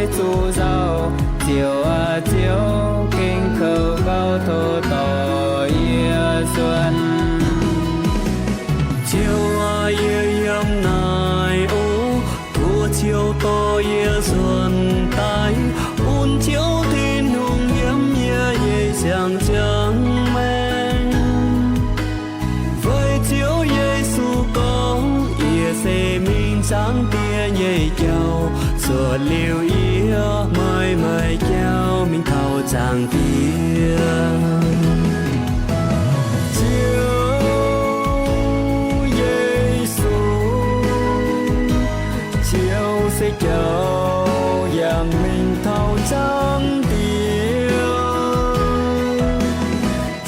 Yesu nzauh, Ziouv aac, Ziouv, gengh kouv gauh tov dorh yie nzuonx. Ziouv aac, yie yiem naaiv oc, tov Ziouv dorh yie nzuonx daaih. Bun Ziouv Tin-Hungh yiem yie nyei ziangh ziangh maengx. Weic Ziouv Yesu gorngv, yie se mingh zaangc Diex nyei jauv. Zuotc liuz yie, meih maaih jauv mingh taux zaangc Diex. Ziouv Yesu, Ziouv se jauv yangh mingh taux zaangc Diex.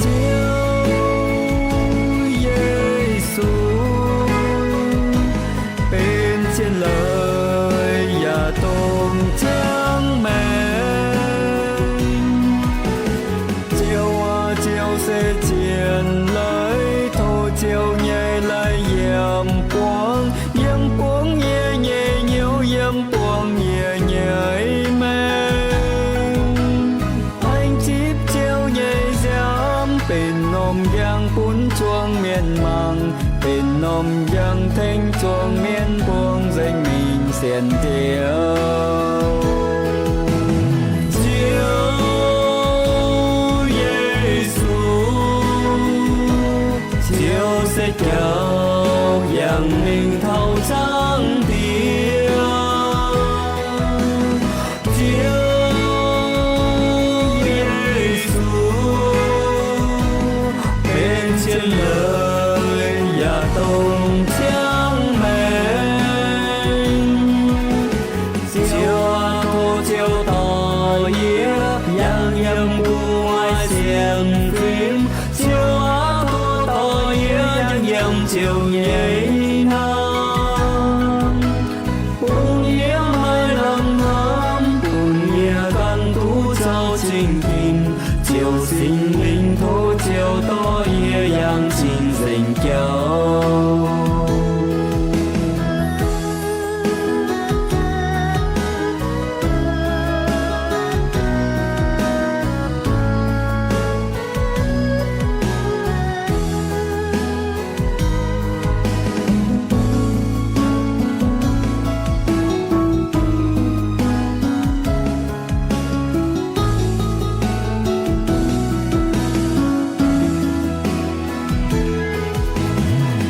Ziouv Yesu, benx zien leiz yaac dongh ziangh maengx. Ziouv aac, Ziouv se zien leiz, tov Ziouv nyei leiz yiem buangv, yiem buangv yie nyei hnyouv, yiem buangv yie nyei maengc. Laengz zipv Ziouv nyei nziaamv benx norm njang bun zuangx mienh mangc, benx norm njang tengx zuangx mienh buangh nzengc mingh sienx Ziouv. Ziouv Yesu, Ziouv se jauv yangh mingh taux zaangc Diex. Ziouv Yesu, benx zien leiz yaac dongh ziangh maengx. Ziouv aac, tov Ziouv dorh yie yangh yiem gu'nguaaic sienx fim. Ziouv aac, tov dorh yie yangh yiem Ziouv nyei hnamv, bun yie maaih lamh hnamv, bun yie ganh duqv zoux cing-ginx. Ziouv Singx Lingh, tov Ziouv dorh yie yangh cing-nzengc jauv.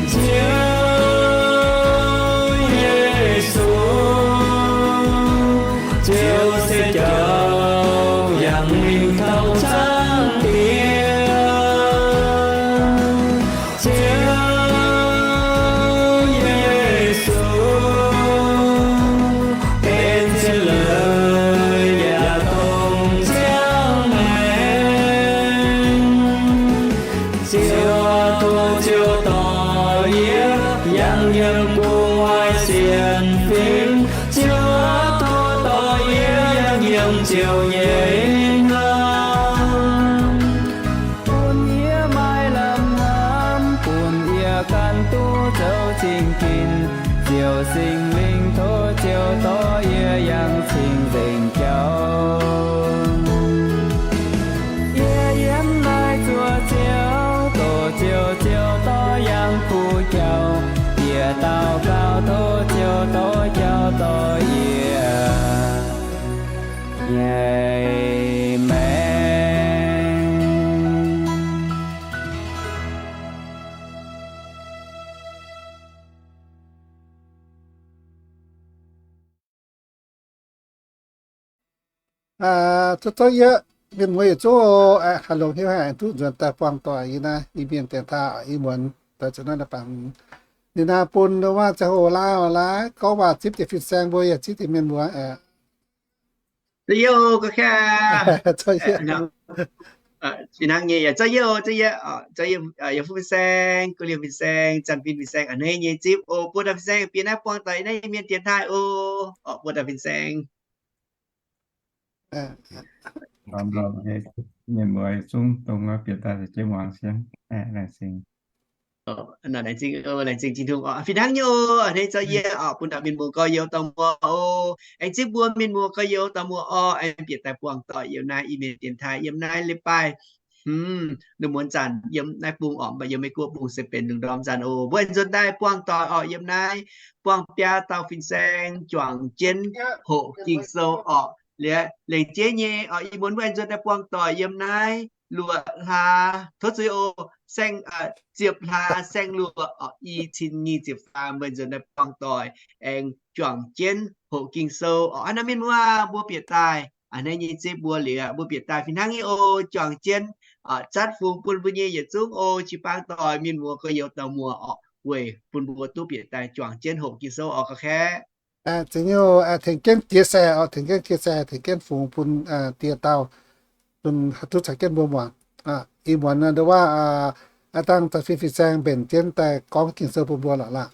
Ziouv Yesu, Ziouv se jauv yangh mingh taux zaangc Diex. Ziouv Yesu, benx zien leiz yaac dongh ziangh maengx. Ziouv aac, tov Ziouv dorh yie yangh yiem gu'nguaaic sienx fim. Ziouv aac, tov dorh yie yangh yiem Ziouv nyei hnamv, bun yie maaih lamh hnamv, bun yie ganh duqv zoux cing-ginx. Ziouv Singx Lingh, tov Ziouv dorh yie yangh cing-nzengc jauv. Yie yiem naaiv zuov Ziouv, doqc Ziouv, Ziouv dorh yangh kuv jauv. Yie daux gaux tov Ziouv dorh jauv dorh yie. Nyei maengx. Aa, zouv zouv yie, mienh muoz yietc zungv oc. Aa, haih longc hnyouv haic duqv nzuonx daaih buangh doic yie naaiv Iu-Mienh dienx taaih, ih muonz doix zuqc naaiv bangc. Ninh naaiv bun wuov ziangh hoc laaix laaix gorngv waac zipv deix fin-saeng mbuo yaac zipv deix mienh muoz. Zauv yie oc, gorngv kaav. Zauv yie. Ih hnangv nyei, zauv yie oc, zauv yie, yie Fuqv Fin-Saeng, Guv Liemh Fin-Saeng, Zanh Bin Fin-Saeng, a'hneiv nyei zipv oc. Buo dauh fin-saeng bieqc naaiv buangh doic naaiv Iu-Mienh dienx taaih oc. Buo dauh fin-saeng. Mienh muoz zungv dongh bieqc daaih jienv muangx sienx laengz zingh. Laengz zingh, laengz zingh Tin-Hungh oc. Fih hnangv nyei oc, a'hneiv za'gengh yie oc bun ndau mienh muoz gorx-youz dorh muoz oc. Aengx zipv mbuo mienh muoz gorx-youz dorh muoz oc, aengx bieqc daaih buangh doic yiem naaiv Iu-Mienh dienx taaih, yiem naaiv leiz-baaih hmz, lungh muonz zanc yiem naaiv bung oc, mv baac yiem Meiv-Guoqv bung se benx lungh ndorm zanc oc. Mbuo aengx nzuonx daaih buangh doic oc, yiem naaiv buangh biaa dauh fin-saeng juangc jienv hoqc Ging-Sou oc. Liuz, lengc jeiv nyei oc, ih muonz mbuo aengx nzuonx daaih buangh doic yiem naaiv luoqc hlaax, tov zuiz oc, saeng, ziepc hlaax saeng-luoqc oc, i cin nyic ziepc faam, mbuo nzuonx daaih buangh doic aengx juangc jienv hoqc Ging-Sou oc. Hnangv naaiv mienh muoz, mbuo bieqc daaih a'hneiv nyei zipv mbuo liuz, mbuo bieqc daaih fih hnangv nyei oc, juangc jienv zatv fungx bun mbuo nyei yietc zungv oc, jiu-baang doic mienh muoz gorx-youz dorh muoz oc, weic bun mbuo duqv bieqc daaih juangc jienv hoqc Ging-Sou oc, gorqv-kaeqv. Tengx jienv chia sẻ oc, tengx jienv chia sẻ, tengx jienv fungx bun dieh dauh, bun duqv caux jienv mbuo muangx. Ih muonz nduov waac, aa, dangh zanc fin fin-saeng mbenc jienv daaih gorngv Ging-Sou bun mbuo lorqc laah.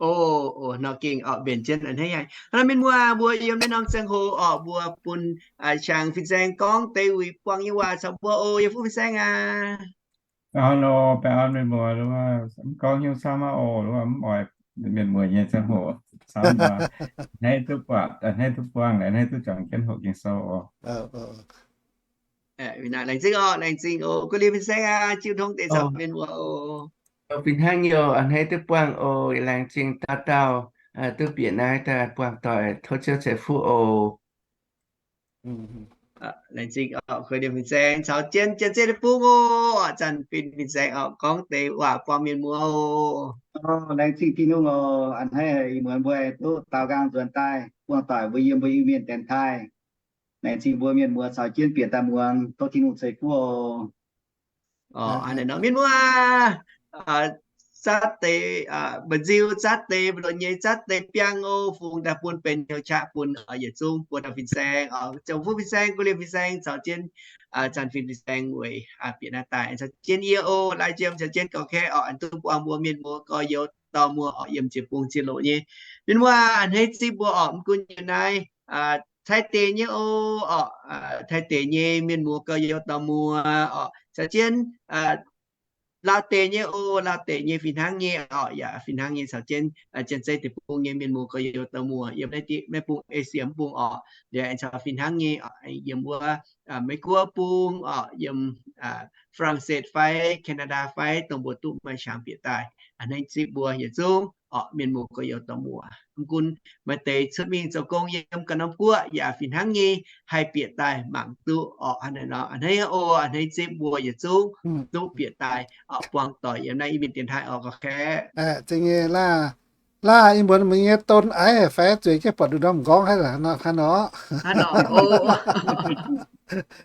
Oc, nor gengh oc, mbenc jienv a'hneiv haic. Hnangv naaiv mienh muoz, mbuo yiem naaiv norm ziangh hoc oc, mbuo bun qangx fin-saeng gorngv deix wuic buangh nyei waac caux mbuo oc, yie fuqv fin-saeng aac. Hnangv nor, baengh orn mienh muoz, mv gorngv hnyouv camv aqv oc, mv oix mienh muoz nyei ziangh hoc camv nor, a'hneiv duqv buatc, a'hneiv duqv buangh, a'hneiv duqv juangc jienv hoqc Ging-Sou oc. Laengz zingh oc, laengz zingh oc, guv liemh fin-saeng aac, jiu tong deix caux mienh muoz oc. Fih hnangv nyei oc, a'hneiv duqv buangh oc, laengz zingh dauh dauh duqv bieqc naaiv daaih buangh doic, tov Ziouv ceix fuqv oc. Laengz zingh oc, guv liemh fin-saeng caux jienv Janx-Zei deic-bung oc, zanc fin fin-saeng oc, gorngv deix waac buangh mienh muoz oc. Laengz zingh Tin-Hungh oc, a'hneiv ih muonz mbuo duqv daaux nqaang nzuonx daaih buangh doic mbuo yiem mbuo Iu-Mienh dienx taaih. Laengz zingh mbuo mienh muoz caux jienv bieqc daaih muangx, tov Tin-Hungh ceix fuqv oc. Mienh muoz, zatv deix mba'nziu, zatv deix mbu'ndongx nyei, zatv deix biangh oc, fungx daaih bun benx hnyouv qaqv bun yietc zungv buo dauh fin-saeng oc, ziouc fuqv fin-saeng, guv liemh fin-saeng caux jienv zanc fin fin-saeng weic bieqc naaiv daaih caux jienv yie oc, lai jiem caux jienv gorqv-kaeqv oc, aengx duqv buangh mbuo mienh muoz gorx-youz dorh muoz oc, yiem jiex bung jiex loc nyei. Mienh muoz, a'hneiv zipv mbuo oc, mv gunv yiem naaiv Taiv deic nyei oc, oc, Taiv deic nyei mienh muoz gorx-youz dorh muoz oc, caux jienv Laauv deic nyei oc, Laauv deic nyei fih hnangv nyei oc, yaac fih hnangv nyei caux jienv Janx-Zei deic-bung nyei mienh muoz gorx-youz dorh muoz yiem naaiv bung Esie bung oc, liuz aengx caux fih hnangv nyei yiem wuov Meiv-Guoqv bung oc, yiem Faa^lang^setv fai Canada fai dongh mbuo duqv maaih qangx bieqc daaih, a'hneiv zipv mbuo yietc zungv oc, mienh muoz gorx-youz dorh muoz. Mv gunv maaih deix cuotv mingh zoux gong yiem ganh norm guoqv yaac fih hnangv nyei haih bieqc daaih mangc duqv oc. Hnangv naaiv nor, a'hneiv oc, a'hneiv zipv mbuo yietc zungv duqv bieqc daaih buangh doic yiem naaiv Iu-Mienh dienx taaih oc, gorqv-kaeqv. Zingh nyei laah, laah ih muonz meih nyei don aiv fai zueiz jienv buatc nduqc norm m'nqorngv haic aqv nor?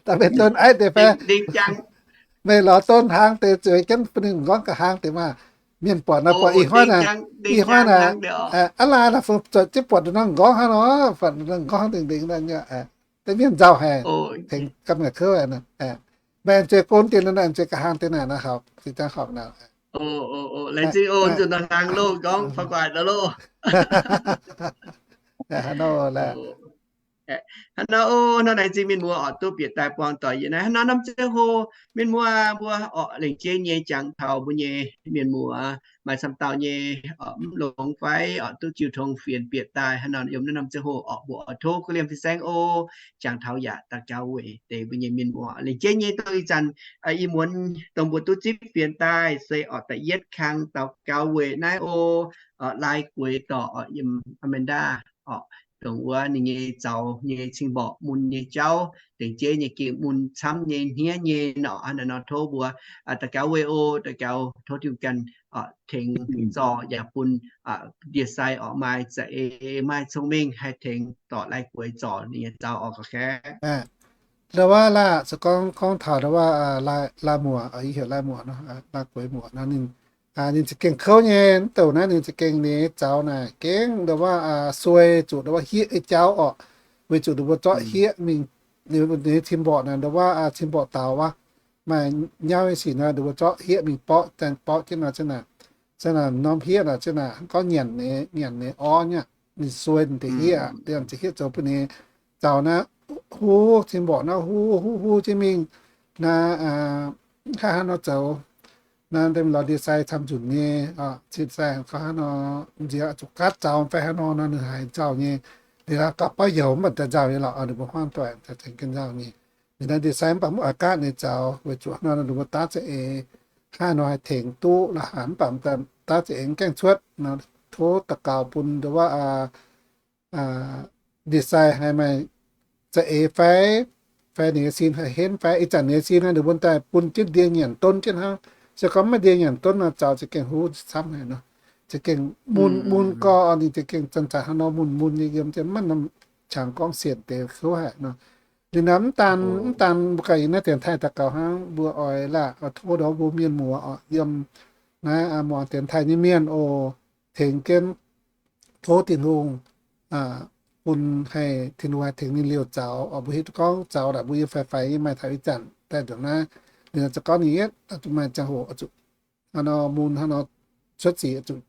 Da'betv don aiv deix fai? Meih lorz don hlang deix zueiz jienv bun ninh m'nqorngv ga'hlang deix maah. Mienh buatc nor buatc ih hnoi naaic, ih hnoi naaic, aav laah naaic fungx zueiz jienv buatc nduqc norm m'nqorngv hnangv nor, buatc nduqc norm m'nqorngv dingc dingc naaiv nyei, deix mienh nzauh haic, tengx gamh nyanc kouv naaic. Meih aengx zueiz gon deix naaic, aengx zueiz ga'hlang deix naaic nor, hauc zinh ziangh horpc naaic. Laengz zingh oc, zuqc nor hlang loh, gorngv fa'guaaic nor loh. Hnangv nor oc, hnangv nor laengz zingh mienh muoz oc, duqv bieqc daaih buangh doic yiem naaiv. Hnangv nor norm ziangh hoc mienh muoz mbuo oc, lengc jeiv nyei jangx taux mbuo nyei mienh muoz maaih camv dauh nyei oc, mv longx fai oc, duqv jiu tong fienx bieqc daaih. Hnangv nor yiem naaiv norm ziangh hoc oc, mbuo oix tov ga'liemh fin-saeng oc, jangx taux yaac daux gaux weic deix mbuo nyei mienh muoz. Lengc jeiv nyei dongh ih zanc, ih muonz dongh mbuo duqv zipv fienx daaih se oc, da'yietv kang daux gaux weic naaiv oc, Lai Gueix dorc oc, yiem Amanda oc, dongh wuov ninh nyei zaux nyei cing-mborqc mun nyei jauv, lengc jeiv nyei gengh mun camv nyei hniev nyei nor. Hnangv naaiv nor tov mbuo daux gaux weic oc, daux gaux tov Tin-Hungh ganh tengx zorc yaac bun ndie-sai oc maaih za'eix maaih cong-mengh haih tengx dorc Lai Gueix zorc ninh nyei zaux oc, gorqv-kaeqv. Ndau wuov laah, se gorngv, gorngv taux ndau wuov Lai Muoc, yie heuc Lai Muoc nor, Lai Gueix Muoc nor, ninh, ninh za'gengh kouv nyei. Mv douc naaiv ninh za'gengh ninh nyei zaux naaic gengh ndau wuov suei zuqc ndau wuov hieqv nyei jauv oc, weic zuqc ninh mbuo zorqv hieqv mingh, ninh nyei cing-mborqc naaic, ndau wuov cing-mborqc daux wuov, maaih nyauv nyei sic nor, ninh mbuo zorqv hieqv mingh borqv, zaeng borqv jienv nor, se naaic, se naaic norm hieqv naaic, se naaic gorngv nyanc nyei, nyanc nyei orv nyei, ninh suei ninh deix hieqv, liemh za'hieqv zoux bun ninh zaux naaiv huv, cing-mborqc naaiv huv huv huv jienv mingh naaiv, mv haih hnangv nor zoux. naaiv ndiev lorz ndie-sai camv nzunc nyei, cin-sai gauh hnangv nor, nziex zuqc gaatv zaux fai hnangv nor nor, ninh haiz nzauh nyei. Liuz gauh bauv youz mv baac daaih nzauh nyei lorqc, ninh mbuo huaang doic daaih tengx jienv nzauh nyei. Liuz naaiv ndie-sai mv baac mv oix gaatv ninh zaux, weic zuqc hnangv nor ninh mbuo daav za'eix hnangv nor haih tengx duqv la'haaix, mv baac daav za'eix mv gaengh cuotv nor, tov daux gaux bun nduov ndie-sai haih maaih za'eix fai, fai ninh nyei sin haih henv fai. Ih zanc ninh nyei sin naaiv ninh mbuo daaih bun jienv ndie nyanc donv jienv hnangv. Se gorngv maiv ndie nyanc donv nor, zaux za'gengh huv camv haic nor, za'gengh mun mun gorx, ninh za'gengh zanc-zanc hnangv nor mun mun nyei yiem jienv, maiv norm qangx gorngv sienc deix huv haic nor. Liuz naaiv mv daan, mv daan mbuo ganh yiem naaiv dienx taaih daux gaux hnangv, mbuo oix laaih oix tov ndau mbuo mienh muoz oc, yiem naaiv muangx dienx taaih nyei mienh oc, tengx jienv tov Tin-Hungh bun haih, Tin-Hungh haih tengx ninh liouh zaux oc. Mbuo hiuv duqv gorngv zaux naaic mbuo yiem faix-faix nyei maaih taux ih zanc daaih nzunc naaiv, ninh za'gengh gorngv ninh yietv maaih ziangh hoc zuqc hnangv nor mun hnangv nor cuotv sic zuqc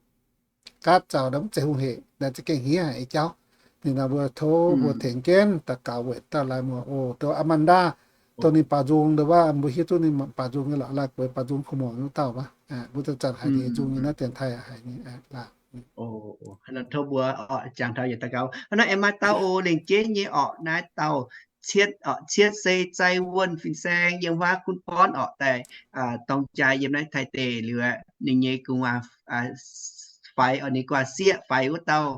gaatv zaux naaiv mv zeiz hungh hec naaiv za'gengh hniev haic nyei jauv. Ninh naaic mbuo tov mbuo tengx jienv daux gaux weic dauh laaix muoz oc, dongh Amanda, dongh ninh baaux nzung ndo wuov, mbuo hiuv duqv ninh baaux nzung nyei lorqc, laaih gueix baaux nzung kuv muangx wuov dauh wuov. Mbuo zanc-zanc haiz ninh nzung nyei naaiv dienx taaih haiz ninh laaih. Tov mbuo oc, jangx taux yietc daux gaux. Hnangv naaiv aengx maaih dauh oc, lengc jeiv nyei orqc, naaiv dauh Cietv oc, Cietv se Zai Wuonh fin-saeng yiem huaav gunv bornv orqc, daaih dorng jaa yiem naaiv Taiv deic liuz aqv. Ninh nyei gu'nguaaz faix oc, ninh gu'nguaaz sieqv faix wuov dauh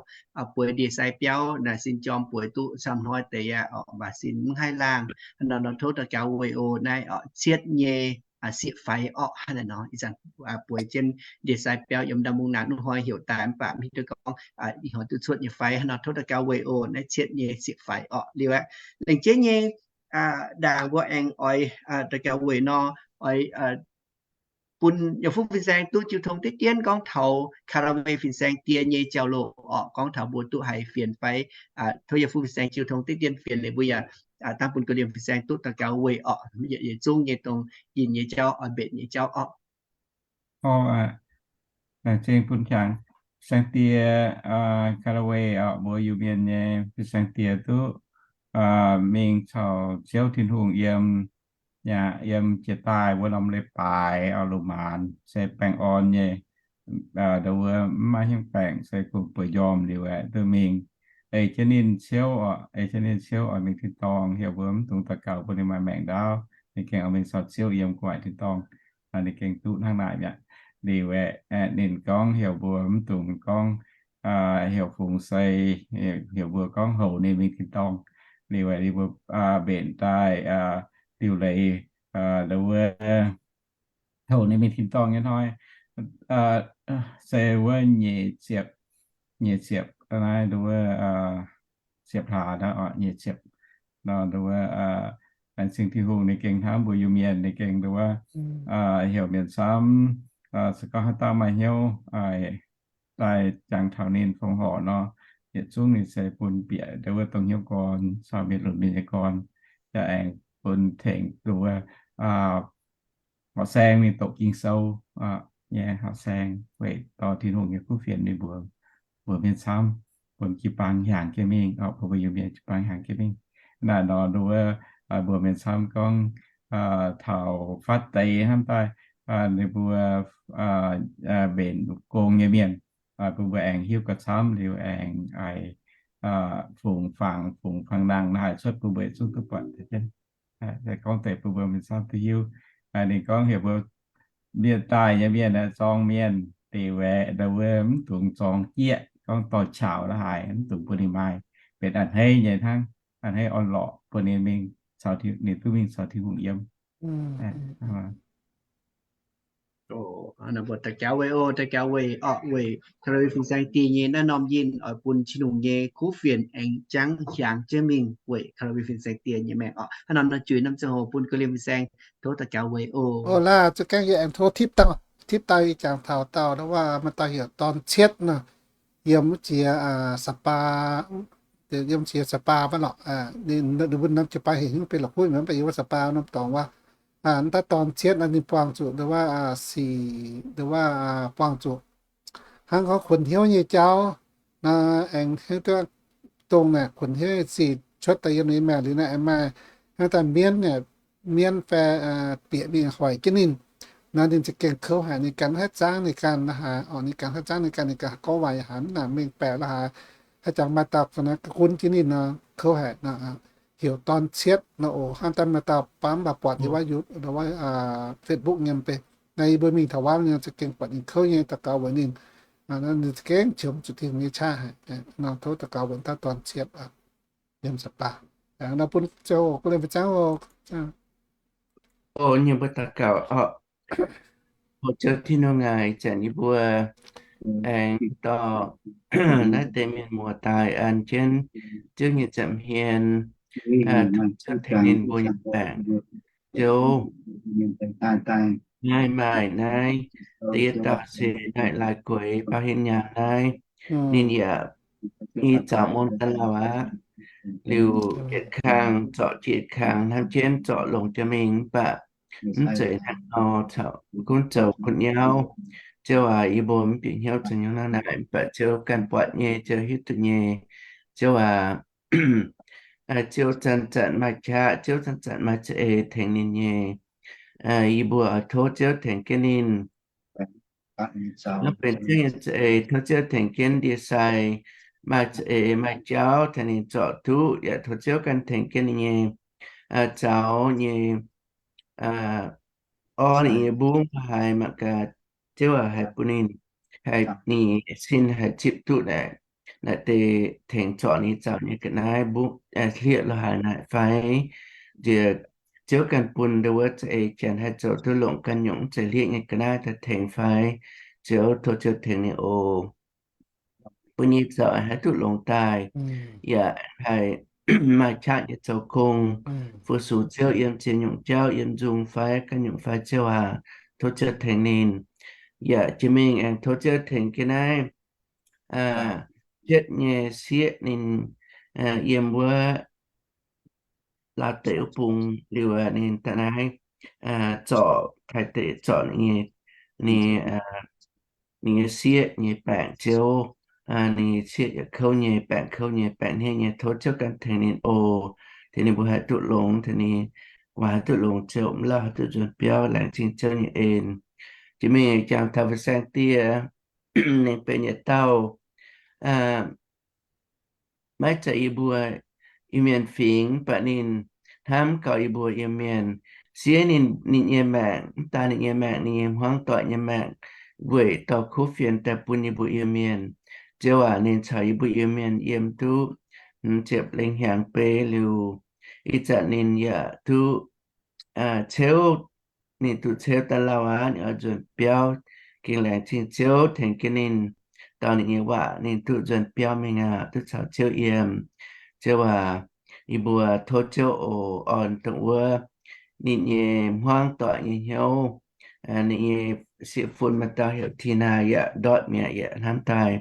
bueix ndie-sai biauv naaic sin jorm bueix duqv camv hnoi deix aqv orqc, mv baac sin mv haih laangh. Hnangv nor nor tov daux gaux weic oc, naaiv orqc Cietv nyei sieqv faix orqc. Hnangv naaiv nor ih zanc bueix jienv ndie-sai biauv yiem ndau mungv naaic, nuv hnoi heuc daaih mv baac mv hiuv duqv gorngv ih hnoi duqv cuotv nyei fai. Hnangv nor tov daux gaux weic oc, naaiv Cietv nyei sieqv faix orqc. Liuz aqv, lengc jeiv nyei ndaangc mbuo aengx oix daux gaux weic nor, oix bun Yiem Fuqv Fin-Saeng duqv jiu tong diqv dien gorngv taux Callaway Fin-Saeng die nyei jauv-louc orqc, gorngv taux mbuo duqv haiz fienx fai tov Yiem Fuqv Fin-Saeng jiu tong diqv dien fienx liuz mbuo yaac dangh bun Ga'liem Fin-Saeng duqv daux gaux weic orqc, yietc zungv nyei dongh yinh nyei jauv oix mbenc nyei jauv orqc. Laengz zingh bun jangx. Fin-Saeng die, Callaway orqc, mbuo Iu-Mienh nyei Fin-Saeng die duqv mingh caux Ziouv Tin-Hungh yiem, yaac yiem jiex daaih wuov norm leiz-baaix orqc, lungh maanz se baengh orn nyei. Ndo wuov mv maaih hnyouv baengc se kungx bueix njormh liuz aeqv, duqv mingh ei jienv ninh ciouv orqc, ei jienv ninh ciouv oix mingh tin-dorngh, heuc mbuo mv dungx daux gaux bun ninh maaih maengc ndaauv, ninh gengh oix mingh caux Ziouv yiem gu'nguaaic tin-dorngh. Ninh gengh duqv hnangv naaic mi'aqv. Liuz aeqv, ninh gorngv heuc mbuo mv dungx gorngv heuc fungx sei, heuc mbuo gorngv houx ninh mingh tin-dorngh. Liuz aeqv, ninh mbuo mbenc daaih diuh leiz, ndo wuov, houx ninh mingh tin-dorngh nyei hnoi se wuov nyeic ziepc, nyeic ziepc, naaiv ndo wuov ziepc hlaax naaiv orqc, nyeic ziepc nor ndo wuov, laengz zingh Tin-Hungh ninh gengh hnamv mbuo Iu-Mienh, ninh gengh ndo wuov heuc mienh camv, se gorngv haaix dauh maaih hnyouv daaih jangx taux ninh fongc horc nor, yietc zungv ninh se bun bieqc ndo wuov dongh hnyouv gorn caux mienh lunx mienh nyei gorn, yaac aengx bun tengx ndo wuov horqc saeng mingh doqc Ging-Sou nyei horqc saeng weic dorh Tin-Hungh nyei kuv fienx mingh mbuox mbuo mienh camv, bun jiu-baang hiaangx jienv mingh orqc, bun mbuo Iu-Mienh jiu-baang hiaangx jienv mingh. Naaiv nor ndo wuov mbuo mienh camv gorngv taux fatv deix hnamv daaih ninh mbuo mbenc gong nyei mienh, bun mbuo aengx hiuv gauh camv liuz aengx fungx fangx fungx fangx nangh naaiv haih cuotv bun mbuo yietc zungv duqv buatc jienv. Gorngv deix bun mbuo mienh camv duqv hiuv. Ninh gorngv heuc mbuo mienh daaih nyei mienh aeqv, zorng mienh deix waeqc ndo wuov mv dungx zorng jieqv, gorngv dorh qauc la'haaix mv dungx bun ninh maaih, benx a'hneiv nyei hnangv, a'hneiv orn-lorqc bun ninh mingh caux, ninh duqv mingh caux Tin-Hungh yiem. Mbuo daux gaux weic oc, daux gaux weic orqc, weic Callaway Fin-Saeng die nyei naaiv norm yinh oix bun Tin-Hungh nyei kuv fienx aengx jangv hiaangx jienv mingh weic Callaway Fin-Saeng die nyei maengc orqc. Hnangv nor nor juix norm ziangh hoc bun Ga'liem Fin-Saeng tov daux gaux weic oc. Oc, laaix zuqc gaengh yie aengx tov tipv dauh, tipv dauh yie jangx taux dauh ndo wuov maaih dauh heuc Dorn Cietv nor, yiem wuov ziex Sa'baa, yiem ziex Sa'baa wuov lorqc. Ninh mbuo norm jiu-baang heuc hnyouv benx la'kuqv, mv baac yiem wuov Sa'baa norm dorngx wuov. Daaih Dorn Cietv nor ninh buangh zuqc ndo wuov sic, ndo wuov buangh zuqc hnangv gorngv kuonx hnyouv nyei jauv nor, aengx hnangv duqv dongh naaic kuonx hnyouv nyei sic cuotv daaih yiem ninh maengc liuz naaic, aengx maaih hnangv daaih mienv, mienv fai bieqc mingh hoic jienv ninh. Naaiv ninh za'gengh kouv haic, ninh ganh haih zaangv ninh ganh la'haaix, orqc, ninh ganh haih zaangv ninh ganh, ninh ganh gorngv waac yaac haiz mv nangc mengh baeqc la'haaix, haih jangx maaih dauh ga'naaiv gu'ngunv jienv ninh nor kouv haic nor, heuc dorn cietv nor oc. Hnangv daaih maaih dauh baamv mv baac buatc yiem wuov YouTube, wuov Facebook nyei mv bei. Naaiv yie mbuo mingh taux wuov ninh za'gengh buatc ninh kouv nyei, daux gaux weic ninh, ninh za'gengh qiemx zuqc Tin-Hungh nyei qaqv haic nor, tov daux gaux weic dauh dorn cietv. Yiem saah baac nor bun ziouc guv liemh fih zanv oc. Ov, nyei mbuo daux gaux orqc. Ov, Ziouv Tin-Hungh aac, ih zanc yie mbuo aengx dorh naaiv deix mienh muoz daaih an jienv Ziouv nyei nza'hmien, tov Ziouv tengx ninh mbuo nyei baengc. Ziouv, naaiv maaih naaiv da'yietv dauh se naaiv Laaix Gueix, Bauv Hingv Nyaanh naaiv, ninh yaac i zaux mun daaih lauh aqv. Liuz yietc kang zorc jiex yietc kang, hnamv jienv zorc longx jiex mingh, mv baac mv zeiz hnangv nor caux gunv zoux kuonx nyauv. Ziouv aac, yie mbuo mv bieqc hnyouv zoux hnyouv hnangv naaic, mv baac Ziouv ganh buatc nyei, Ziouv hiuv duqv nyei. Ziouv aac, Ziouv zanc-zanc maaih qaqv, Ziouv zanc-zanc maaih za'eix tengx ninh nyei. Yie mbuo oix tov Ziouv tengx jienv ninh. Naaiv benx Ziouv nyei za'eix, tov Ziouv tengx jienv ndie-sai maaih za'eix maaih jauv tengx ninh zorc duqv, yaac tov Ziouv ganh tengx jienv ninh nyei zaux nyei, orv ninh nyei mbungv haaix mangc gaax, Ziouv aac, haih bun ninh, haih ninh sin haih zipv duqv naaic, naaiv deix tengx zorc ninh zaux nyei ga'naaiv, mbungv hlieqv lorqc haaix naaic fai, nziex Ziouv ganh bun ndau wuov za'eix janx haih zoux duqv longc ganh nyungc mv zeiz hlieqv nyei ga'naaiv daaih tengx fai, Ziouv, tov Ziouv tengx ninh oc. Bun nyei zaux haih duqv longx daaih, yaac haih maaih qaqv nyei zoux gong, fu-sux Ziouv yiem ziex nyungc jauv, yiem nzung fai ganh nyungc fai, Ziouv aac, tov Ziouv tengx ninh. Yaac jiex mingh aengx tov Ziouv tengx jienv naaiv cietv nyei sieqv ninh yiem wuov Laauv deic wuov bung liuz, ninh daaih naaiv zorc, taaih deic zorc ninh nyei, ninh nyei sieqv nyei baengc, Ziouv, ninh sieqv yaac kouv nyei, baengc kouv nyei, baengc hniev nyei, tov Ziouv ganh tengx ninh oc. Tengx ninh mbuo haih duqv longx, tengx ninh guaax haih duqv longx, Ziouv, mv lauh haih duqv nzuonx biauv, laengz zingh Ziouv nyei en. Jiex mingh jangx taux fin-saeng dieh, ninh benx yietc dauh maiv zeiz yie mbuo Iu-Mienh fingx, mv baac ninh hnamv gauh yie mbuo Iu-Mienh. Siev ninh, ninh nyei maengc, mv daan ninh nyei maengc, ninh nyei hmuangv doic nyei maengc, weic dorh kuv fienx daaih bun yie mbuo Iu-Mienh. Ziouv aac, ninh caux yie mbuo Iu-Mienh yiem duqv hmz ziepc lengh hnyangx beiv liuz, ih zanc ninh yaac duqv ceuv, ninh duqv ceuv daaih lauh aqv, ninh oix nzuonx biauv. Gengh laengz zingh Ziouv tengx jienv ninh, dorh ninh nyei waac ninh duqv nzuonx biauv mingh aqv, duqv caux Ziouv yiem. Ziouv aac, yie mbuo tov Ziouv oc, orn dongh wuov ninh nyei hmuangv doic nyei hnyouv. Ninh nyei sieqv-fun maaih dauh heuc Tina yaac ndortv mi'aqv, yaac hnamv daaih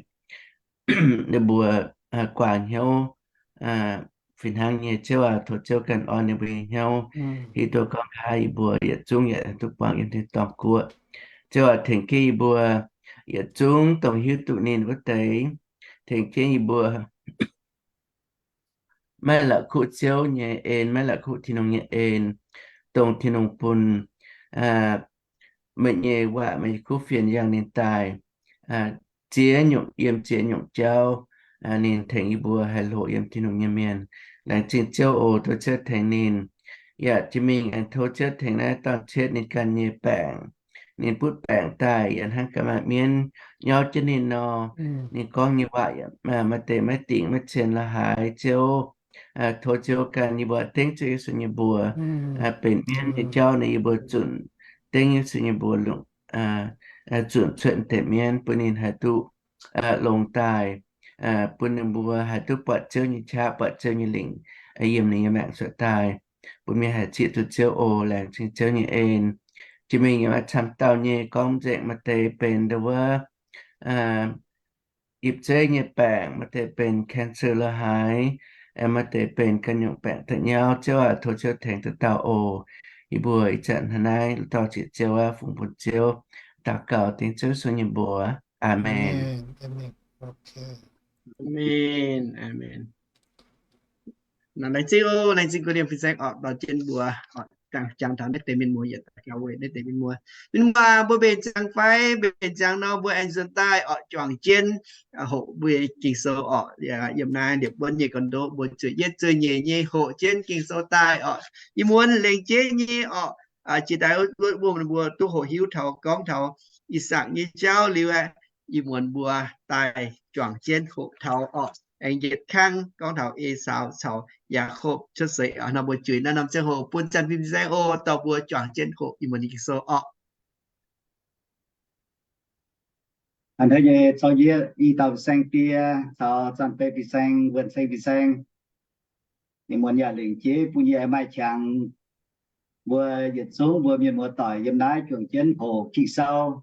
ninh mbuo guaax hnyouv fih hnangv nyei. Ziouv aac, tov Ziouv ganh orn ninh mbuo nyei hnyouv. Hiuv duqv gorngv nqa'haav yie mbuo yietc zungv yaac duqv buangh yiem tin-dorngh guoqv. Ziouv aac, tengx jienv yie mbuo yietc zungv dongh hiuv duqv ninh wuov deix, tengx jienv yie mbuo maiv la'kuqv Ziouv nyei en, maiv la'kuqv Tin-Hungh nyei en, dongh Tin-Hungh bun meih nyei waac, meih nyei kuv fienx yangh ninh daaih ziex nyungc, yiem ziex nyungc jauv. Ninh tengx yie mbuo haih hlo yiem Tin-Hungh nyei mienh. Laengz zingh Ziouv oc, tov Ziouv tengx ninh. Yaac jiex mingh aengx tov Ziouv tengx naaiv dauh cietv ninh ganh nyei baengc. Ninh butv baengc daaih yaac hnangv gaax maaih mienv nyauv jienv ninh nor, ninh gorngv nyei waac yaac maaih deix maiv dingc maiv cien la'haaix. Ziouv, tov Ziouv ganh yie mbuo dengv Ziouv Yesu nyei mbuox benx mienv nyei jauv, ninh yie mbuo zunc dengv Yesu nyei mbuox longc, zunc cuotv deix mienv bun ninh haih duqv longx daaih, bun ninh mbuo haih duqv buatc Ziouv nyei qaqv, buatc Ziouv nyei lingc yiem ninh nyei maengc cuotv daaih, bun mienh haih zieqc duqv Ziouv oc. Laengz zingh Ziouv nyei en. Jiex mingh yaac maaih camv dauh nyei gorngv nzengc, maaih deix benx ndau wuov ipv zeiv nyei baengc, maaih deix benx cancer la'haaix, maaih deix benx ganh nyungc baengc da'nyauv. Ziouv aac, tov Ziouv tengx dauh dauh oc. Yie mbuo ih zanc hnangv naaiv dorh zieqc Ziouv aqv, fungx bun Ziouv, daux gaux dengv Ziouv Yesu nyei mbuox. Aamen. Aamen. Aamen. Laengz zingh oc, laengz zingh guv liemh fin-saeng orqc, dorh jienv mbuox orqc. jangx taux naaiv deix mienh muoz yietc daaih gauh weic naaiv deix mienh muoz. Mienh muoz mbuo mbenc ziangx fai mbenc ziangx nor mbuo aengx nzuonx daaih orqc juangc jienv hoqc mbuo Ging-Sou orqc. Yiem naaiv liepc wuonv nyei gorn-ndoqv mbuo zueiz yietv zueiz nyeic nyei hoqc jienv Ging-Sou daaih orqc. Ih muonz lengc jeiv nyei orqc, jiex daaih wuov mbuo duqv hoqc hiuv taux gorngv taux I^sakc nyei jauv liuz aqv, ih muonz mbuo daaih juangc jienv hoqc taux orqc, aengx yietc kang gorngv taux Esaau caux Yaakopv cuotv seix nor mbuo juix naaiv norm ziangh hoc bun Zanh Fim Fin-Saeng oc dorh mbuo juangc jienv hoqc ih muonz nyei Ging-Sou orqc. Hnoi nyei caux yie i dauh fin-saeng die caux Zanh Fim Fin-Saeng, Wuonh Saeng Fin-Saeng, ih muonz yaac lengc jeiv bun yie maaih qangx mbuo yietc zungv mbuo mienh muoz doic yiem naaiv juangc jienv hoqc Ging-Sou.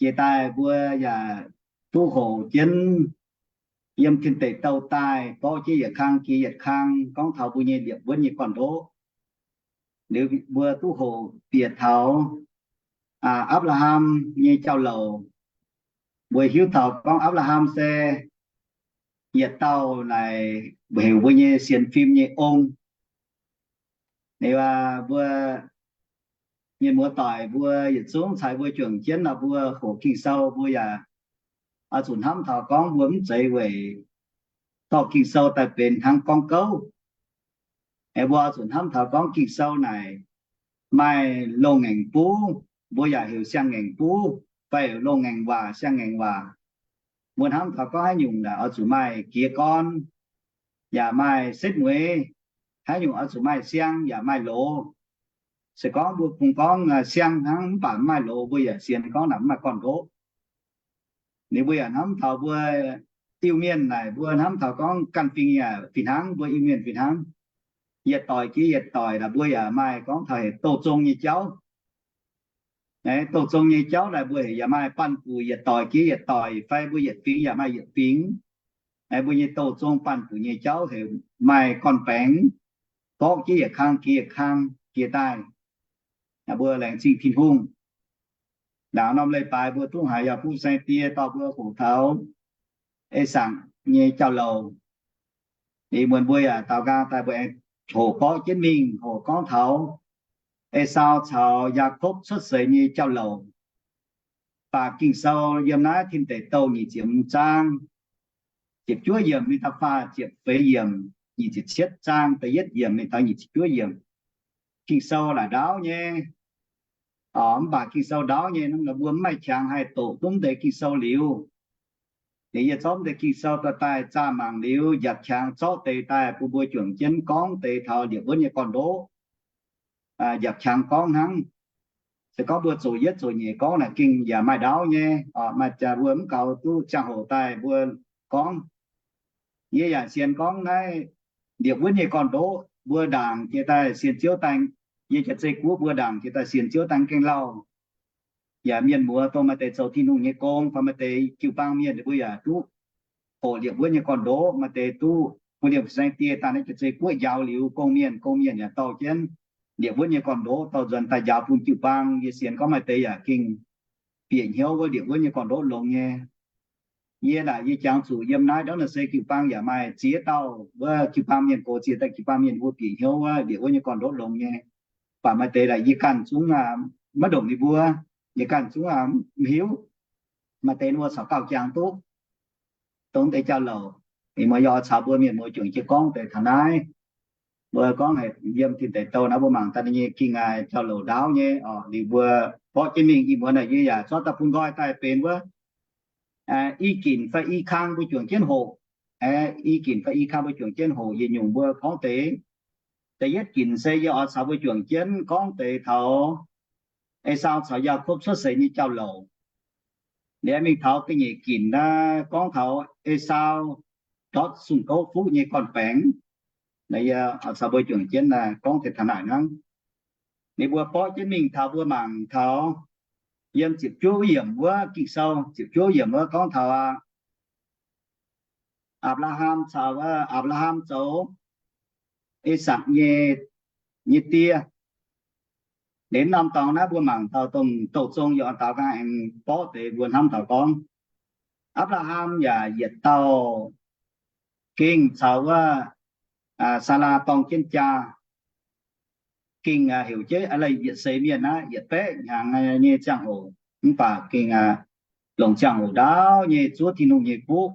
Jiex daaih mbuo yaac duqv hoqc jienv yiem tin deic douh daaih borqv jienv yietc kang jiex yietc kang gorngv taux mbuo nyei liepc wuonv nyei gorn-ndoqv. Liuz mbuo duqv hoqc bieqc taux Apc^laa^ham nyei jauv-louc. Mbuo hiuv taux gorngv Apc^laa^ham se yietc dauh naaic heuc mbuo nyei sienx fim nyei ong. Liuz mbuo mienh muoz doic mbuo yietc zungv caux mbuo juangc jienv nor mbuo hoqc Ging-Sou mbuo yaac oix zuqc hnamv taux gorngv mbuo mv zeiz weic dorh Ging-Sou daaih benx hnangv gorngv gouv. Mbuo oix zuqc hnamv taux gorngv Ging-Sou naaic maaih loz-ngaengc buv, mbuo yaac heuc siang-ngaengc buv, fai heuc loz-ngaengc waac, siang-ngaengc waac. Mbuo hnamv taux gorngv haaix nyungc naaic oix zuqc maaih jiez gorn, yaac maaih setv mueiz. Haaix nyungc oix zuqc maaih siang yaac maaih loz. Se gorngv mbuo kungx gorngv siang hnangv mv baac mv maaih loz, mbuo yaac sienx gorngv naaic mv maaih gorn-ndoqv. Liuz mbuo yaac hnamv taux mbuo Iu-Mienh naaic, mbuo hnamv taux gorngv ganh fingx yaac fih hnangv, mbuo Iu-Mienh fih hnangv. Yietc doic jiex yietc doic naaic mbuo yaac maaih gorngv taux heuc douh zong nyei jauv. Douh zong nyei jauv naaic mbuo heuc yaac maaih banh guc yietc doic jiex yietc doic, fai mbuo yietc fingx yaac maaih yietc fingx. Mbuo nyei douh zong banh guc nyei jauv heuc maaih gorn-baengx, borqv jiex yietc kang jiex yietc kang jiex daaih. Mbuo laengz zingh Tin-Hungh. Ndaangc norm leiz-baaix mbuo duqv haiz Yaakopv Saeng-Die dorh mbuo hoqc taux Esaau nyei jauv-louc. Ih muonz mbuo yaac daaux nqaang daaih mbuo aengx hoqc borqv jienv mingh hoqc gorngv taux Esaau caux Yaakopv cuotv seix nyei jauv-louc. Baac Ging-Sou yiem naaiv Tin Deic Douh nyic ziepc hmz zaang, ziepc juov yiemc mingh taux faah ziepc feix yiemc, nyic ziepc cietv zaang da'yietv yiemc mingh taux nyic ziepc juov yiemc. Ging-Sou laaic ndaauv nyei. Mv baac Ging-Sou ndaauv nyei, mbuo mv maaih qangx haih doqc duqv mv deix Ging-Sou liuz, liuz yie zorqv mv deix Ging-Sou dorh daaih zaah mangc liuz, njaaux qangx zorqv deix daaih bun mbuo juangc jienv gorngv deix taux liepc wuonv nyei gorn-ndoqv, njaaux qangx gorngv hnangv. Se gorngv mbuo zoqc yietv zoqc nyeic gorngv naaic gengh yaac maaih ndaauv nyei. Maaih jaax mbuo mv gaux duqv ziangh hoc daaih mbuo gorngv. Yie yaac sienx gorngv naaiv liepc wuonv nyei gorn-ndoqv mbuo ndaangc jiex daaih sienx Ziouv daaih, yie jaax zei guoqv mbuo ndaangc jiex daaih sienx Ziouv daaih gengh lauh. Yaac mienh muoz dongh maaih deix zoux Tin-Hungh nyei gong fai maaih deix jiu-baang mienh mbuo yaac duqv hoqc liepc wuonv nyei gorn-ndoqv. Maaih deix duqv bun liemh saeng-die daaih naaiv jaax zei guoqv njaaux liuz gong-mienh, gong-mienh yaac dorh jienv liepc wuonv nyei gorn-ndoqv dorh nzuonx daaih njaaux bun jiu-baang. Yie sienx gorngv maaih deix yaac gengh bieqc hnyouv wuov liepc wuonv nyei gorn-ndoqv longx nyei. Yie naaic yie jangx zuqc yiem naaiv ndortv naaic se jiu-baang yaac maaih ziex dauh wuov jiu-baang mienh gox ziex dauh jiu-baang mienh mbuo bieqc hnyouv wuov liepc wuonv nyei gorn-ndoqv longx nyei. Baac maaih deix naaic yie ganh zungv maiv ndongc ninh mbuo, yie ganh zungv mv hiuv. Maaih deix ninh mbuo caux gauh jangx duqv dongh deix jauv-louc. Ih muoz yie oix caux mbuo mienh muoz juangc jienv gorngv deix taux naaiv. Mbuo gorngv haic yiem Tin Deic Douh naaiv mbuo mangc daaih nyei ging-ngaaic jauv-louc ndaauv nyei oc. Liuz mbuo borqv jienv mingh ih muoz naaic yie yaac zorqv daaih bun nqoi daaih benx wuov i ginc fai i kang mbuo juangc jienv hoqc. I ginc fai i kang mbuo juangc jienv hoqc yietc nyungc mbuo gorngv deix. Da'yietv ginc se yie oix caux mbuo juangc jienv gorngv deix taux Esaau caux Yaakopv cuotv seix nyei jauv-louc. Liuz mingh taux da'nyeic ginc naaiv gorngv taux Esaau ndortv sung gouv fuqv nyei gorn-baengx. Naaiv yie oix caux mbuo juangc jienv gorngv deix taux naaic hnangv. Ninh mbuo borqv jienv mingh taux mbuo mangc taux yiem ziepc juov yiemc wuov Ging-Sou, ziepc juov yiemc wuov gorngv taux aqv, Apc^laa^ham caux, Apc^laa^ham zoux Esaau nyei, nyei die. Liuz norm dorngx naaiv mbuo mangc taux dongh douh zong yaac daaux nqaang aengx borqv deix mbuo hnamv taux gorngv Apc^laa^ham yaac yietc dauh gengh caux wuov Saalaa dorng jienv jaa. gengh heuc jienv yietc seix mienh aqv, yietc baeqv hnyangx nyei ziangh hoc, mv baac gengh longc ziangh hoc ndaauv nyei zuov Tin-Hungh nyei fuqv,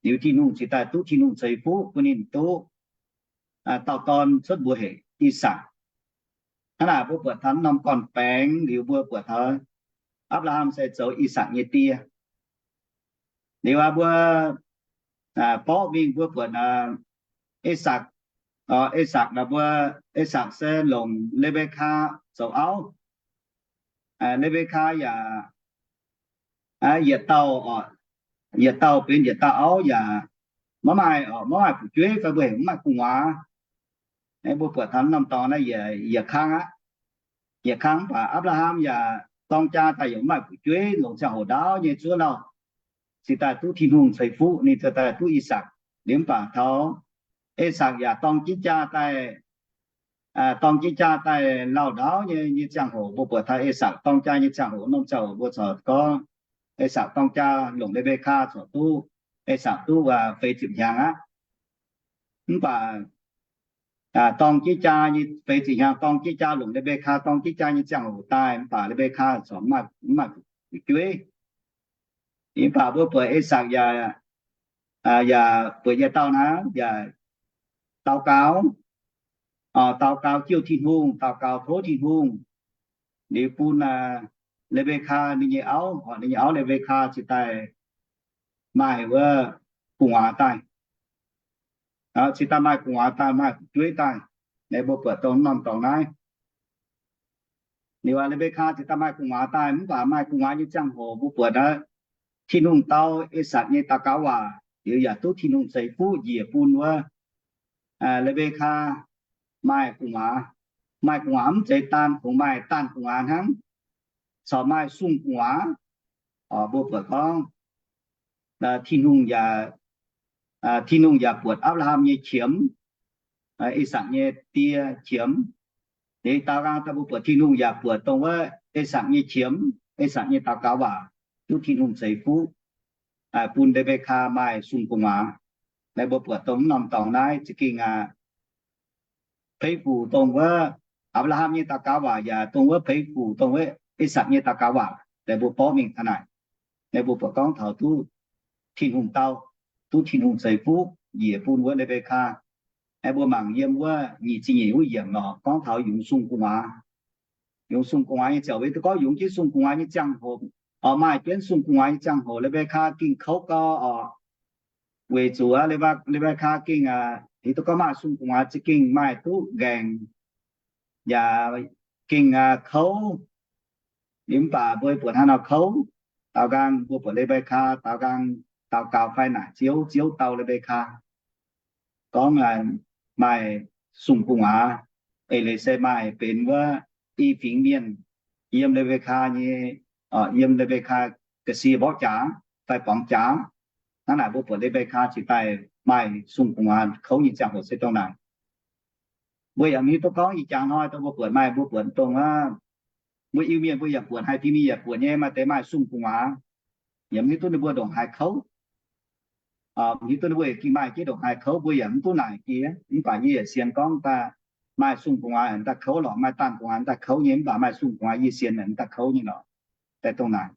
liuz Tin-Hungh cingx daaih duqv Tin-Hungh ceix fuqv bun ninh duqv dauh dorn cuotv mbuox heuc I^sakc. Hnangv naaic mbuo buatc taux norm gorn-baengx liuz mbuo buatc taux Apc^laa^ham se zoux I^sakc nyei die. Liuz aqv mbuo borqv mingh mbuo buatc I^sakc, I^sakc naaic mbuo, I^sakc se longc Le^mbe^kaa zoux auv. Le^mbe^kaa yaac yietc dauh, yietc dauh benx yietc dauh auv yaac maiv maaih, maiv maaih fu'jueiv fai mbuo heuc maiv maaih gu'nguaaz. Mbuo buatc taux norm dorngx naaiv yietc kang aqv. Yietc kang mv baac Apc^laa^ham yaac dorng jaa daaih yaac maiv maaih fu'jueiv, longc ziangh hoc ndaauv nyei zuov lauh, cingx daaih duqv Tin-Hungh ceix fuqv ninh ziouc daaih duqv I^sakc. Liuz mv baac taux I^sakc yaac dorng jienv jaa daaih, dorng jienv jaa daaih lauh ndaauv nyei, nyei ziangh hoc mbuo buatc taux I^sakc dorng jaa nyei ziangh hoc, norm ziangh hoc mbuo corc gorngv I^sakc dorng jaa longc Le^mbe^kaa corc duqv, I^sakc duqv feix ziepc hnyangx aqv. Mv baac dorng jienv jaa nyei, feix ziepc hnyangx dorng jienv jaa longc Le^mbe^kaa dorng jienv jaa nyei ziangh hoc daaih, mv baac Le^mbe^kaa corc mv maaih fu'jueiv. Mv baac mbuo buatc I^sakc yaac, yaac buatc yietc dauh naaiv yaac daux gaux, daux gaux jouh Tin-Hungh, daux gaux tov Tin-Hungh, liuz bun Le^mbe^kaa ninh nyei auv, ninh nyei auv Le^mbe^kaa cingx daaih maaih wuov gu'nguaaz daaih, cingx daaih maaih gu'nguaaz daaih, maaih fu'jueiv daaih. Naaiv mbuo buatc dongh norm dorngx naaiv. Liuz Le^mbe^kaa cingx daaih maaih gu'nguaaz daaih, mv baac maaih gu'nguaaz nyei ziangh hoc mbuo buatc aqv, Tin-Hungh dau I^sakc nyei daux gaux waac, liuz yaac duqv Tin-Hungh ceix fuqv njiec bun wuov Le^mbe^kaa maaih gu'nguaaz. Maaih gu'nguaaz mv zeiz daanh kungx maaih daanh gu'nguaaz hnangv, corc maaih sung gu'nguaaz. Mbuo buatc gorngv Tin-Hungh yaac, Tin-Hungh yaac buatc Apc^laa^ham nyei qiemx, I^sakc nyei die qiemx. Liuz daaux nqaang daaih mbuo buatc Tin-Hungh yaac buatc dongh wuov I^sakc nyei qiemx, I^sakc nyei daux gaux waac, duqv Tin-Hungh ceix fuqv bun Le^mbe^kaa maaih sung gu'nguaaz. Naaiv mbuo buatc dongh norm dorngx naaiv za'gengh aqv, peix fuc dongh wuov Apc^laa^ham nyei daux gaux waac yaac dongh wuov peix fuc dongh wuov I^sakc nyei daux gaux waac. Naaiv mbuo borqv mingh taux naaic, naaiv mbuo buatc gorngv taux duqv Tin-Hungh dau, duqv Tin-Hungh ceix fuqv njiec bun wuov Le^mbe^kaa. Naaiv mbuo mangc yiem wuov nyic ziepc nyeic wuov yiemc lorqc, gorngv taux yungz sung gu'nguaaz. Yungz sung gu'nguaaz nyei ziangh hoc, duqv gorngv yungz jienv sung gu'nguaaz nyei ziangh hoc, oc, maaih jienv sung gu'nguaaz nyei ziangh hoc Le^mbe^kaa gengh kouv gau oc. Weic zuqc Le^mbe^kaa gengh, hiuv duqv gorngv maaih sung gu'nguaaz za'gengh maaih duqv nqaengc, yaac gengh kouv. Liuz mv baac mbuo buatc hnangv nor kouv, daaux nqaang mbuo buatc Le^mbe^kaa daaux nqaang daux gaux fai naaic Ziouv, Ziouv dau Le^mbe^kaa gorngv maaih sung gu'nguaaz. Eix leiz se maaih benx wuov i fingx mienh yiem Le^mbe^kaa nyei, yiem Le^mbe^kaa ga'sie mborqv jaax fai borngz jaax. Hnangv naaic mbuo buatc Le^mbe^kaa cingx daaih maaih sung gu'nguaaz kouv nyei ziangh hoc se dongh naaic. Mbuo yaac mv hiuv duqv gorngv ih jaax hnoi dongh mbuo buatc maaih, mbuo buatc dongh aqv, mbuo Iu-Mienh mbuo yaac buatc, haih Tin-Hungh yaac buatc nyei, maaih deix maaih sung gu'nguaaz, yaac mv hiuv duqv ninh mbuo ndongc haaix kouv. Mv hiuv duqv ninh mbuo gengh maaih jienv ndongc haaix kouv, mbuo yaac mv duqv naaic jiex. Mv baac yie yaac sienx gorngv daaih maaih sung gu'nguaaz daaih kouv lorqc, maaih daanh gu'nguaaz daaih kouv nyei, mv baac maaih sung gu'nguaaz yie sienx daaih kouv nyei lorqc. Daaih dongh naaic,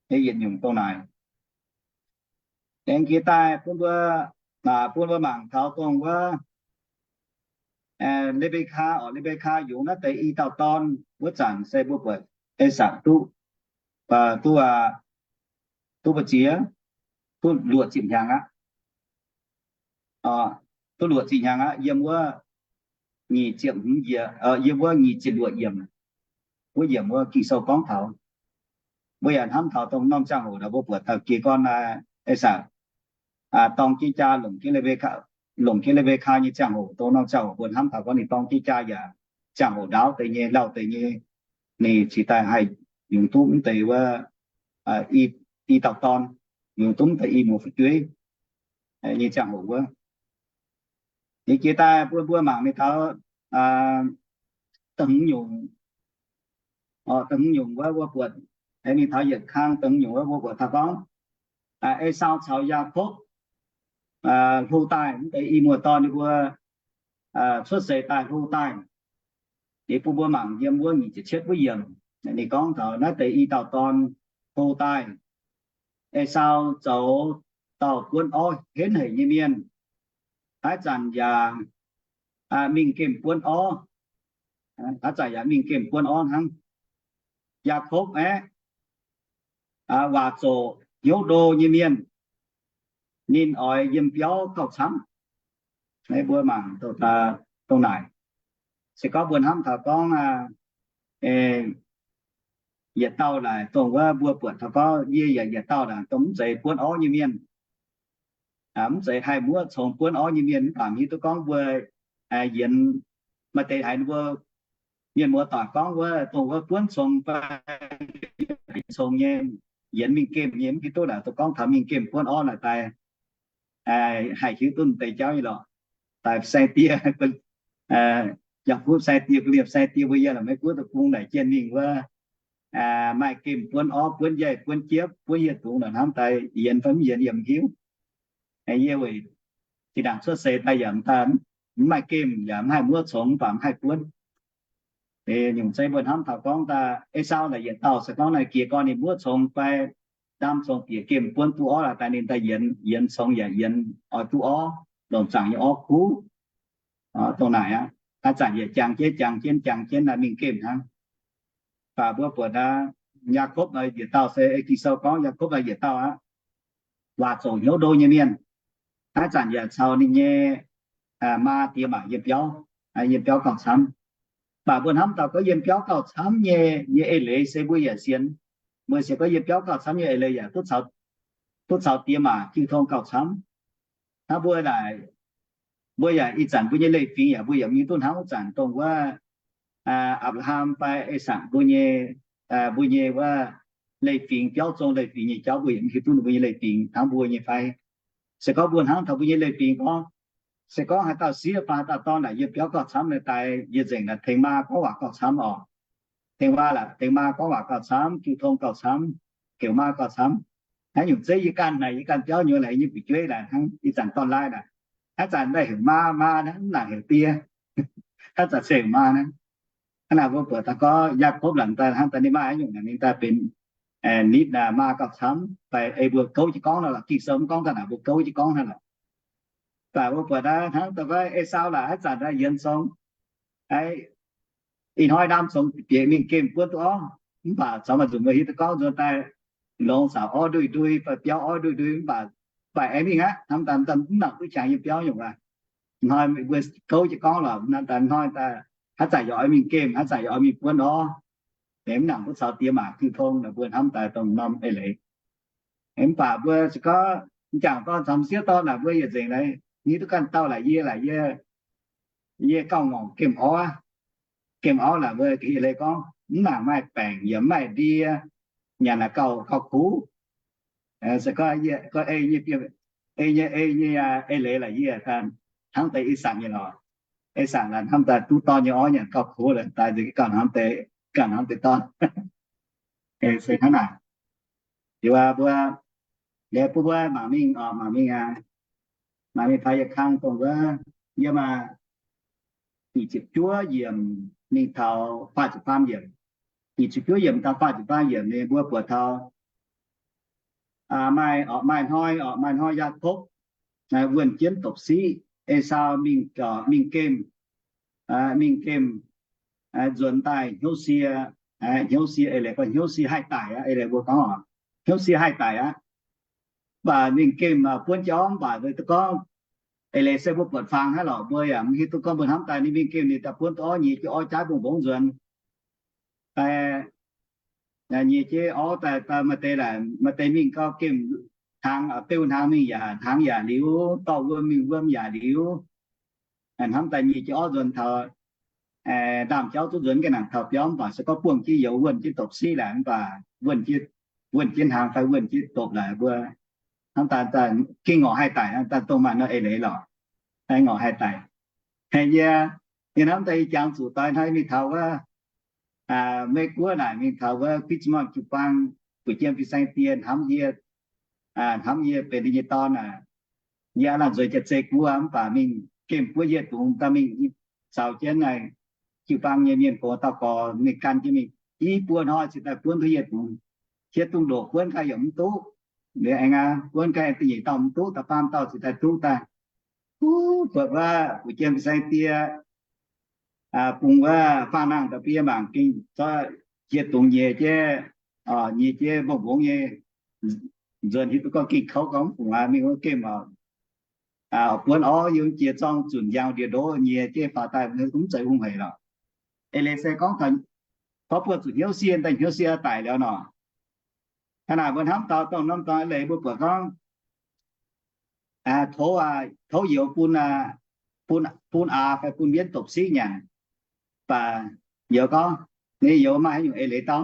yietc nyungc dongh naaic. Aengx jiex daaih bun mbuo, bun mbuo mangc taux dongh wuov Le^mbe^kaa oc, Le^mbe^kaa yungz naaiv deix i dauh dorn wuov zanc se mbuo buatc Esaau duqv, duqv, duqv mbu'ziex, duqv luoqc ziepc hnyangx aqv. Duqv luoqc ziepc hnyangx aqv. Yiem wuov nyic ziepc hmz, yiem wuov nyic ziepc luoqc yiemc, wuov yiemc wuov Ging-Sou gorngv taux, mbuo yaac hnamv taux dongh norm ziangh hoc mbuo buatc taux jiez gorn Esaau dorng jienv jaa longc jienv, longc jienv Le^mbe^kaa nyei ziangh hoc, dongh norm ziangh hoc mbuo hnamv taux gorngv ninh dorng jienv jaa yaac ziangh hoc ndaauv deix nyei, lauh deix nyei, ninh cingx daaih haih yungz duqv mv deix wuov i dauh dorn, yungz duqv mv deix i muoz fu'jueiv nyei ziangh hoc wuov. Ninh jiex daaih bun mbuo mangc ninh taux da'hmz nyungc, da'hmz nyungc wuov, mbuo buatc ninh taux yietc kang da'hmz nyungc wuov, mbuo buatc taux gorngv Esaau caux Yaakopv hlo daaih, mv deix i muoz dorn ninh mbuo cuotv seix daaih hlo daaih. Liuz bun mbuo mangc yiem wuov nyic ziepc cietv wuov yiemc, ninh gorngv taux naaiv deix i dauh dorn hlo daaih, Esaau zoux dauh buonv orv henv haic nyei mienh, haaix zanc yaac mingh gemh buonv orv, haaix zanc yaac mingh gemh buonv orv hnangv. Yaakopv aeqv, waac zoqc hnyouv ndo nyei mienh, ninh oix yiem biauv gauh camv. Mbuo mangc dongh naaic, se gorngv mbuo hnamv taux gorngv yietc dauh naaic dongh wuov mbuo buatc taux gorngv yie yaac yietc dauh naaic dongh mv zeiz buonv orv nyei mienh, mv zeiz haih muoqv congx buonv orv nyei mienh, mv baac hiuv duqv gorngv mbuo yienx maaih deix haiz ninh mbuo mienh muoz doic gorngv wuov dongh wuov buonv congx fai congx nyei, yienx mingh gemh nyei, mv hiuv duqv naaic dongh gorngv taux mingh gemh buonv orv naaic daaih haih hiuv duqv deix jauv nyei lorqc. Daaih saeng-die, yaac kuv saeng-die, kuv liemh saeng-die mbuo yiem la'meiv guoqv deic-bung naaic jienh mingh wuov, maaih gemh buonv orv, buonv njaih, buonv jiepv, buonv hieh dungz naaic hnamv daaih yienx fai mv yienx yie mv hiuv. Yie weic zinh ndaangc cuotv seix daaih yaac mv maaih gemh, yaac mv haih muoqv congx, mv baac mv haih buonv. Nyungc zeiv mbuo hnamv taux gorngv daaih Esaau naaic yietc dauh se gorngv naaic jiez gorn ninh muoqv congx fai ndaam congx bieqc gemh buonv duqv orv laaix daaih ninh daaih yienx, yienx congx yaac yienx oix duqv orv, longc zaangc nyei orv kuv. Dongh naaic aqv, haaix zanc yaac jangx jienv jangx jienv jangx jienv naaic mingh gemh hnangv. Mv baac mbuo buatc aqv, Yaakopv yietc dauh se Ging-Sou gorngv Yaakopv yietc dauh aqv, waac zoqc hnyouv ndo nyei mienh, haaix zanc yaac caux ninh nyei maa diex maac yiem biauv, yiem biauv gauh camv. Mv baac mbuo hnamv dauh gorngv yiem biauv gauh camv nyei, nyei eix leiz se mbuo yaac sienx. Mbuo sienx gorngv yiem biauv gauh camv nyei eix leiz yaac duqv caux diex maac jiu tong gauh camv. Hnangv mbuo naaic, mbuo yaac ih zanc mbuo nyei leiz-fingx yaac mbuo yaac mingh duqv hnangv wuov zanc dongh wuov Apc^laa^ham fai Esaakc mbuo nyei, mbuo nyei wuov leiz-fingx, biauv zong leiz-fingx nyei jauv mbuo yaac mv hiuv duqv ninh mbuo nyei leiz-fingx hnangv mbuo nyei fai. Se gorngv mbuo hnamv taux mbuo nyei leiz-fingx gorngv, se gorngv haaix dauh sieqv fai haaix dauh dorn naaic yiem biauv gauh camv naaic daaih, yie nzengc naaic tengx maa gorngv waac gauh camv oc. Tengx maa, tengx maa gorngv waac gauh camv, jiu tong gauh camv, heuc maa gauh camv. Haaix nyungc zeiv yie ganh naaic, yie ganh biauv nyei laaic, yie nyei fu'jueiv naaic hnangv, ih zanc dorn-laai naaic, haaix zanc daaih heuc maa, maa hnangv, mv nangc heuc die. Haaix zanc se heuc maa hnangv. Hnangv naaic mbuo buatc daaih gorngv Yaakopv laanh daaih hnangv daaih ninh maaih haaix nyungc naaic ninh daaih benx nitv maa gauh camv fai? Ei mbuo gouv jienv gorngv nor lorqc, Ging-Sou mv gorngv daaih naaic, mbuo gouv jienv gorngv hnangv lorqc. Mv baac mbuo buatc hnangv daaih gorngv Esaau laaic haaix zanc daaih yienx congx, ih hnoi ndaam congx bieqc mingh gemh buonv duqv orv, mv baac caux maaih nzunc mbuo hiuv duqv gorngv nzuonx daaih longx saauc orv nduih ndui fai biauv orv nduih ndui, mv baac, mv baac aengx mingh aqv, hnamv daaih mv nangc duqv qangx yiem biauv nyungc aqv. Hnoi mbuo gouv jienv gorngv lorqc, hnoi daaih haaix zanc yaac oix mingh gemh, haaix zanc yaac oix mingh buonv orv, mv nangc duqv caux diex maac jiu tong naaic, mbuo hnamv daaih dongh norm eix leiz. Mv baac mbuo se gorngv m'jangc dorn caux m'sieqv dorn naaic mbuo yietc nzengc naaic, hiuv duqv ganh dauh laaic yie, laaic yie, yie gauh ngorc gemh orv. Gemh orv laaic mbuo yietc leiz gorngv mv nangc maaih baengc yaac mv maaih ndie, nyanc naaic gauh, gauh kuv. Se gorngv ei nyei, ei nyei, ei nyei eix leiz laaic yie hnangv deix Esaakc nyei lorqc. Esaakc laaic hnamv daaih duqv dorn nyei orv nyanc gauh kuv, daaih nzengc gauh hnamv deix, gauh hnamv deix dorn. Se hnangv naaic. Liuz mbuo, liuz bun mbuo mangc mingh, mangc mingh, mangc mingh taux yietc kang dongh wuov, yiem nyic ziepc juov yiemc mingh taux faah ziepc faam yiemc. Nyic ziepc juov yiemc taux faah ziepc faam yiemc ninh mbuo buatc taux maaih, maaih hnoi, maaih hnoi Yaakopv wuonh jienv dopc siqv, Esaau mingh, mingh gemh, mingh gemh, nzuonx daaih hnyouv sie, hnyouv sie eix leiz gorngv hnyouv sie haih daic aqv, eix leiz mbuo gorngv hnyouv sie haih daic aqv. Mv baac mingh gemh buonv jauv mv baac duqv gorngv eix leiz se mbuo buatc fangx hnangv lorqc, mbuo yaac mv hiuv duqv gorngv mbuo hnamv daaih ninh mingh gemh ninh daaih buonv duqv orv nyiex jienv orv jaaiv mbungv-mbungv nzuonx. Nyiex jienv orv daaih maaih deix, maaih deix mingh gau gemh hnaangx, beu hnaangx mingh yaac hnaangx yaac liuz, dorh wuom mingh wuom yaac liuz. Hnamv daaih nyiex jienv orv nzuonx taux ndaamv-jauv duqv nzuonx ga'nangc taux biauv mv baac se gorngv buangh jienv youz wuonh jienv dopc siqv laaic mv baac wuonh jienv, wuonh jienv hnaangx fai wuonh jienv dopc laaic mbuo hnamv daaih gengh ngorc haih daic, daaih dongh maaih nor eix leiz lorqc, ngorc haih daic. Yie, yie hnamv daaih yie jangx zuqc doix hnoi mingh taux wuov Meiv Guoqv naaic mingh taux wuov Christmas jiu-baang, bueix jiem fin-saeng die hnamv yie, hnamv yie benx ninh nyei dorn aac. Yie aav lamh nzueic jaax-zei guoqv mv baac mingh gemh buov yietc dungz daaih mingh caux jienv naaic jiu-baang nyei mienh gox dauh gorx mingh gan jienv mingh, i buo hnoi cingx daaih buonv duqv hieh dungz. Hieh dungz ndoqc buonv gau yaac mv duqv. Liuz aengx aqv, buonv gau da'nyeic dauh mv duqv, da'faam dauh cingx daaih duqv daaih. Buatc wuov fu'jueiv saeng-die bungx wuov faang nangh da'bie mangc gengh zorqv hieh dungz nyiex jienv, nyiex jienv mbongv mbongx nyei nzuonx hiuv duqv gorngv gengh kouv gorngv mv fungc aqv, mingh wuov gemh buonv orv yiem jiex zorng zunc njang ndie-ndoqv nyiex jienv faaux daaih mv zeiz hungh hec lorqc. Eix leiz se gorngv, gorngv buo zuqc hnyouv sie daaih hnyouv sie daic liuz nor. Hnangv naaic mbuo hnamv taux dongh norm dorngx eix leiz mbuo buatc gorngv tov, tov youz bun, bun aax fai bun mbienv dopc siqv nyanc. Baac youz gorngv, ninh youz maaih haaix nyungc eix leiz dau?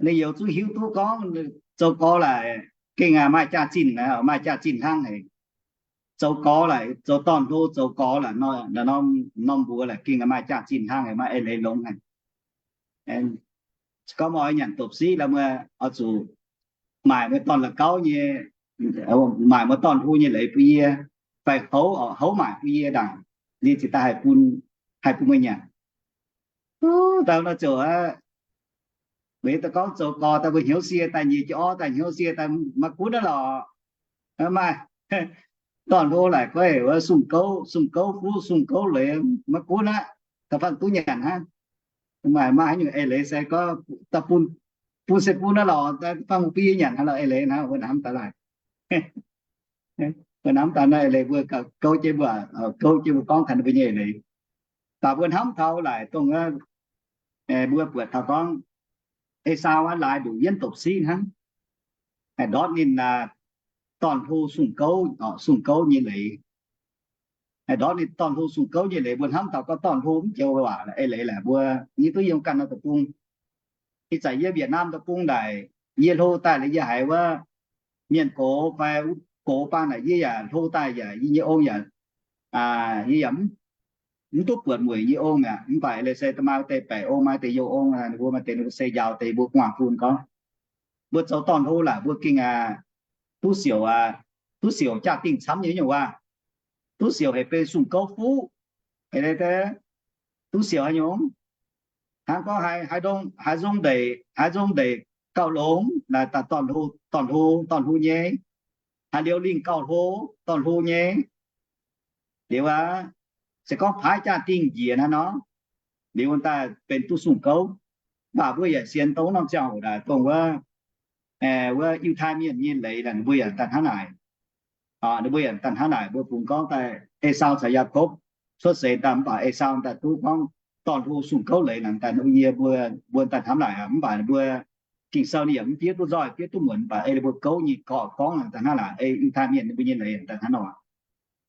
Ninh youz zungv hiuv duqv gorngv zoux gorx laaix gengh maaih jaax-zinh, maaih jaax-zinh hnangv haic. Zoux gorx laaix, zoux dorn-hlo zoux gorx laaix, norm mbuox laaix gengh maaih jaax-zinh hnangv haic, maaih eix leiz longx haic. Gorngv meih oix nyanc dopc siqv laaix, meih oix zuqc maaic meih dorn-la'gauv nyei, maaic meih dorn-hlo nyei leiz bun yie, fai houv, houv maaic bun yie ndaangc, yie cingx daaih haih bun, haih bun meih nyanc. Dau nor ziouc aqv, weic da'gorngv zoux gorx daaih mbuo hnyouv sie daaih nyiex jienv orv daaih hnyouv sie daaih maiv gunv aqv lorqc. Maaih dorn-hlo laaix goiv wuov sung gouv, sung gouv fuqv, sung gouv leiz maiv gunv aqv. Da'faanh duqv nyanc hnangv. Maaih, maaih haaix nyungc eix leiz se gorngv bun, bun se bun aqv lorqc, da'faanh bun yie nyanc hnangv lorqc, eix leiz hnangv, wuov hnamv daaih laaih. Wuov hnamv daaih naaiv eix leiz mbuo gouv jienv mbuo, gouv jienv mbuo gorngv taux ninh mbuo nyei eix leiz. Daaih mbuo hnamv taux laaix dongh mbuo buatc taux gorngv Esaau aqv, laaix nduqc yienv dopc siqv hnangv, ndortv ninh dorn-hlo sung gouv, sung gouv nyei leiz. Ndortv ninh dorn-hlo sung gouv nyei leiz, mbuo hnamv taux gorngv dorn-hlo mv joux waac eix leiz laaix mbuo nyei duqv yiem ganh norm deic-bung. Ih zanc yie Vietnam deic-bung naaic, yie hlo daaih laaix yie haiz wuov mienh gox fai gox baan naaic yie yaac hlo daaih yaac yie nyei ong yaac, yie yaac mv duqv buatc mueic nyei ong mi'aqv. Mv baac eix leiz se maaih deix baeqc ong, maaih deix youh ong, ninh mbuo maaih deix ninh mbuo se njaaux deix mbuo gu'nguaaz-fun gorngv. Mbuo zoux dorn-hlo laaix mbuo gengh duqv siouc, duqv siouc jaa-dingh camv nyei nyungc waac. Duqv siouc haiz benx sung gouv fuqv, haiz duqv siouc haaix nyungc, hnangv gorngv haaix, haaix nzong ndeic, haaix nzong ndeic gauh longx naaic daaih dorn-hlo, dorn-hlo, dorn-hlo nyei. Haaix liuz lingh gauh hlo, dorn-hlo nyei. Liuz aqv, se gorngv paaiv jaa-dingh njiec hnangv nor, liuz daaih benx duqv sung gouv. Mv baac mbuo yaac sienx dongh wuov norm ziangh hoc naaic dongh wuov, wuov Yiutai Mienh nyei leiz naaic ninh mbuo yaac daaih hnangv naaic. Ninh mbuo yaac daaih hnangv naaic, mbuo bungx gorngv daaih Esaau caux Yaakopv cuotv seix daaih, mv baac Esaau daaih duqv gorngv dorn-hlo sung gouv leiz naaic daaih, yie mbuo, mbuo daaih hnamv naaic, mv baac mbuo Ging-Sou ninh yaac mv fiev duqv nzoih fiev duqv muonc, mv baac ei mbuo gouv nyei gorngv daaih hnangv naaic, ei Yiutai Mienh ninh mbuo nyei leiz daaih hnangv nor.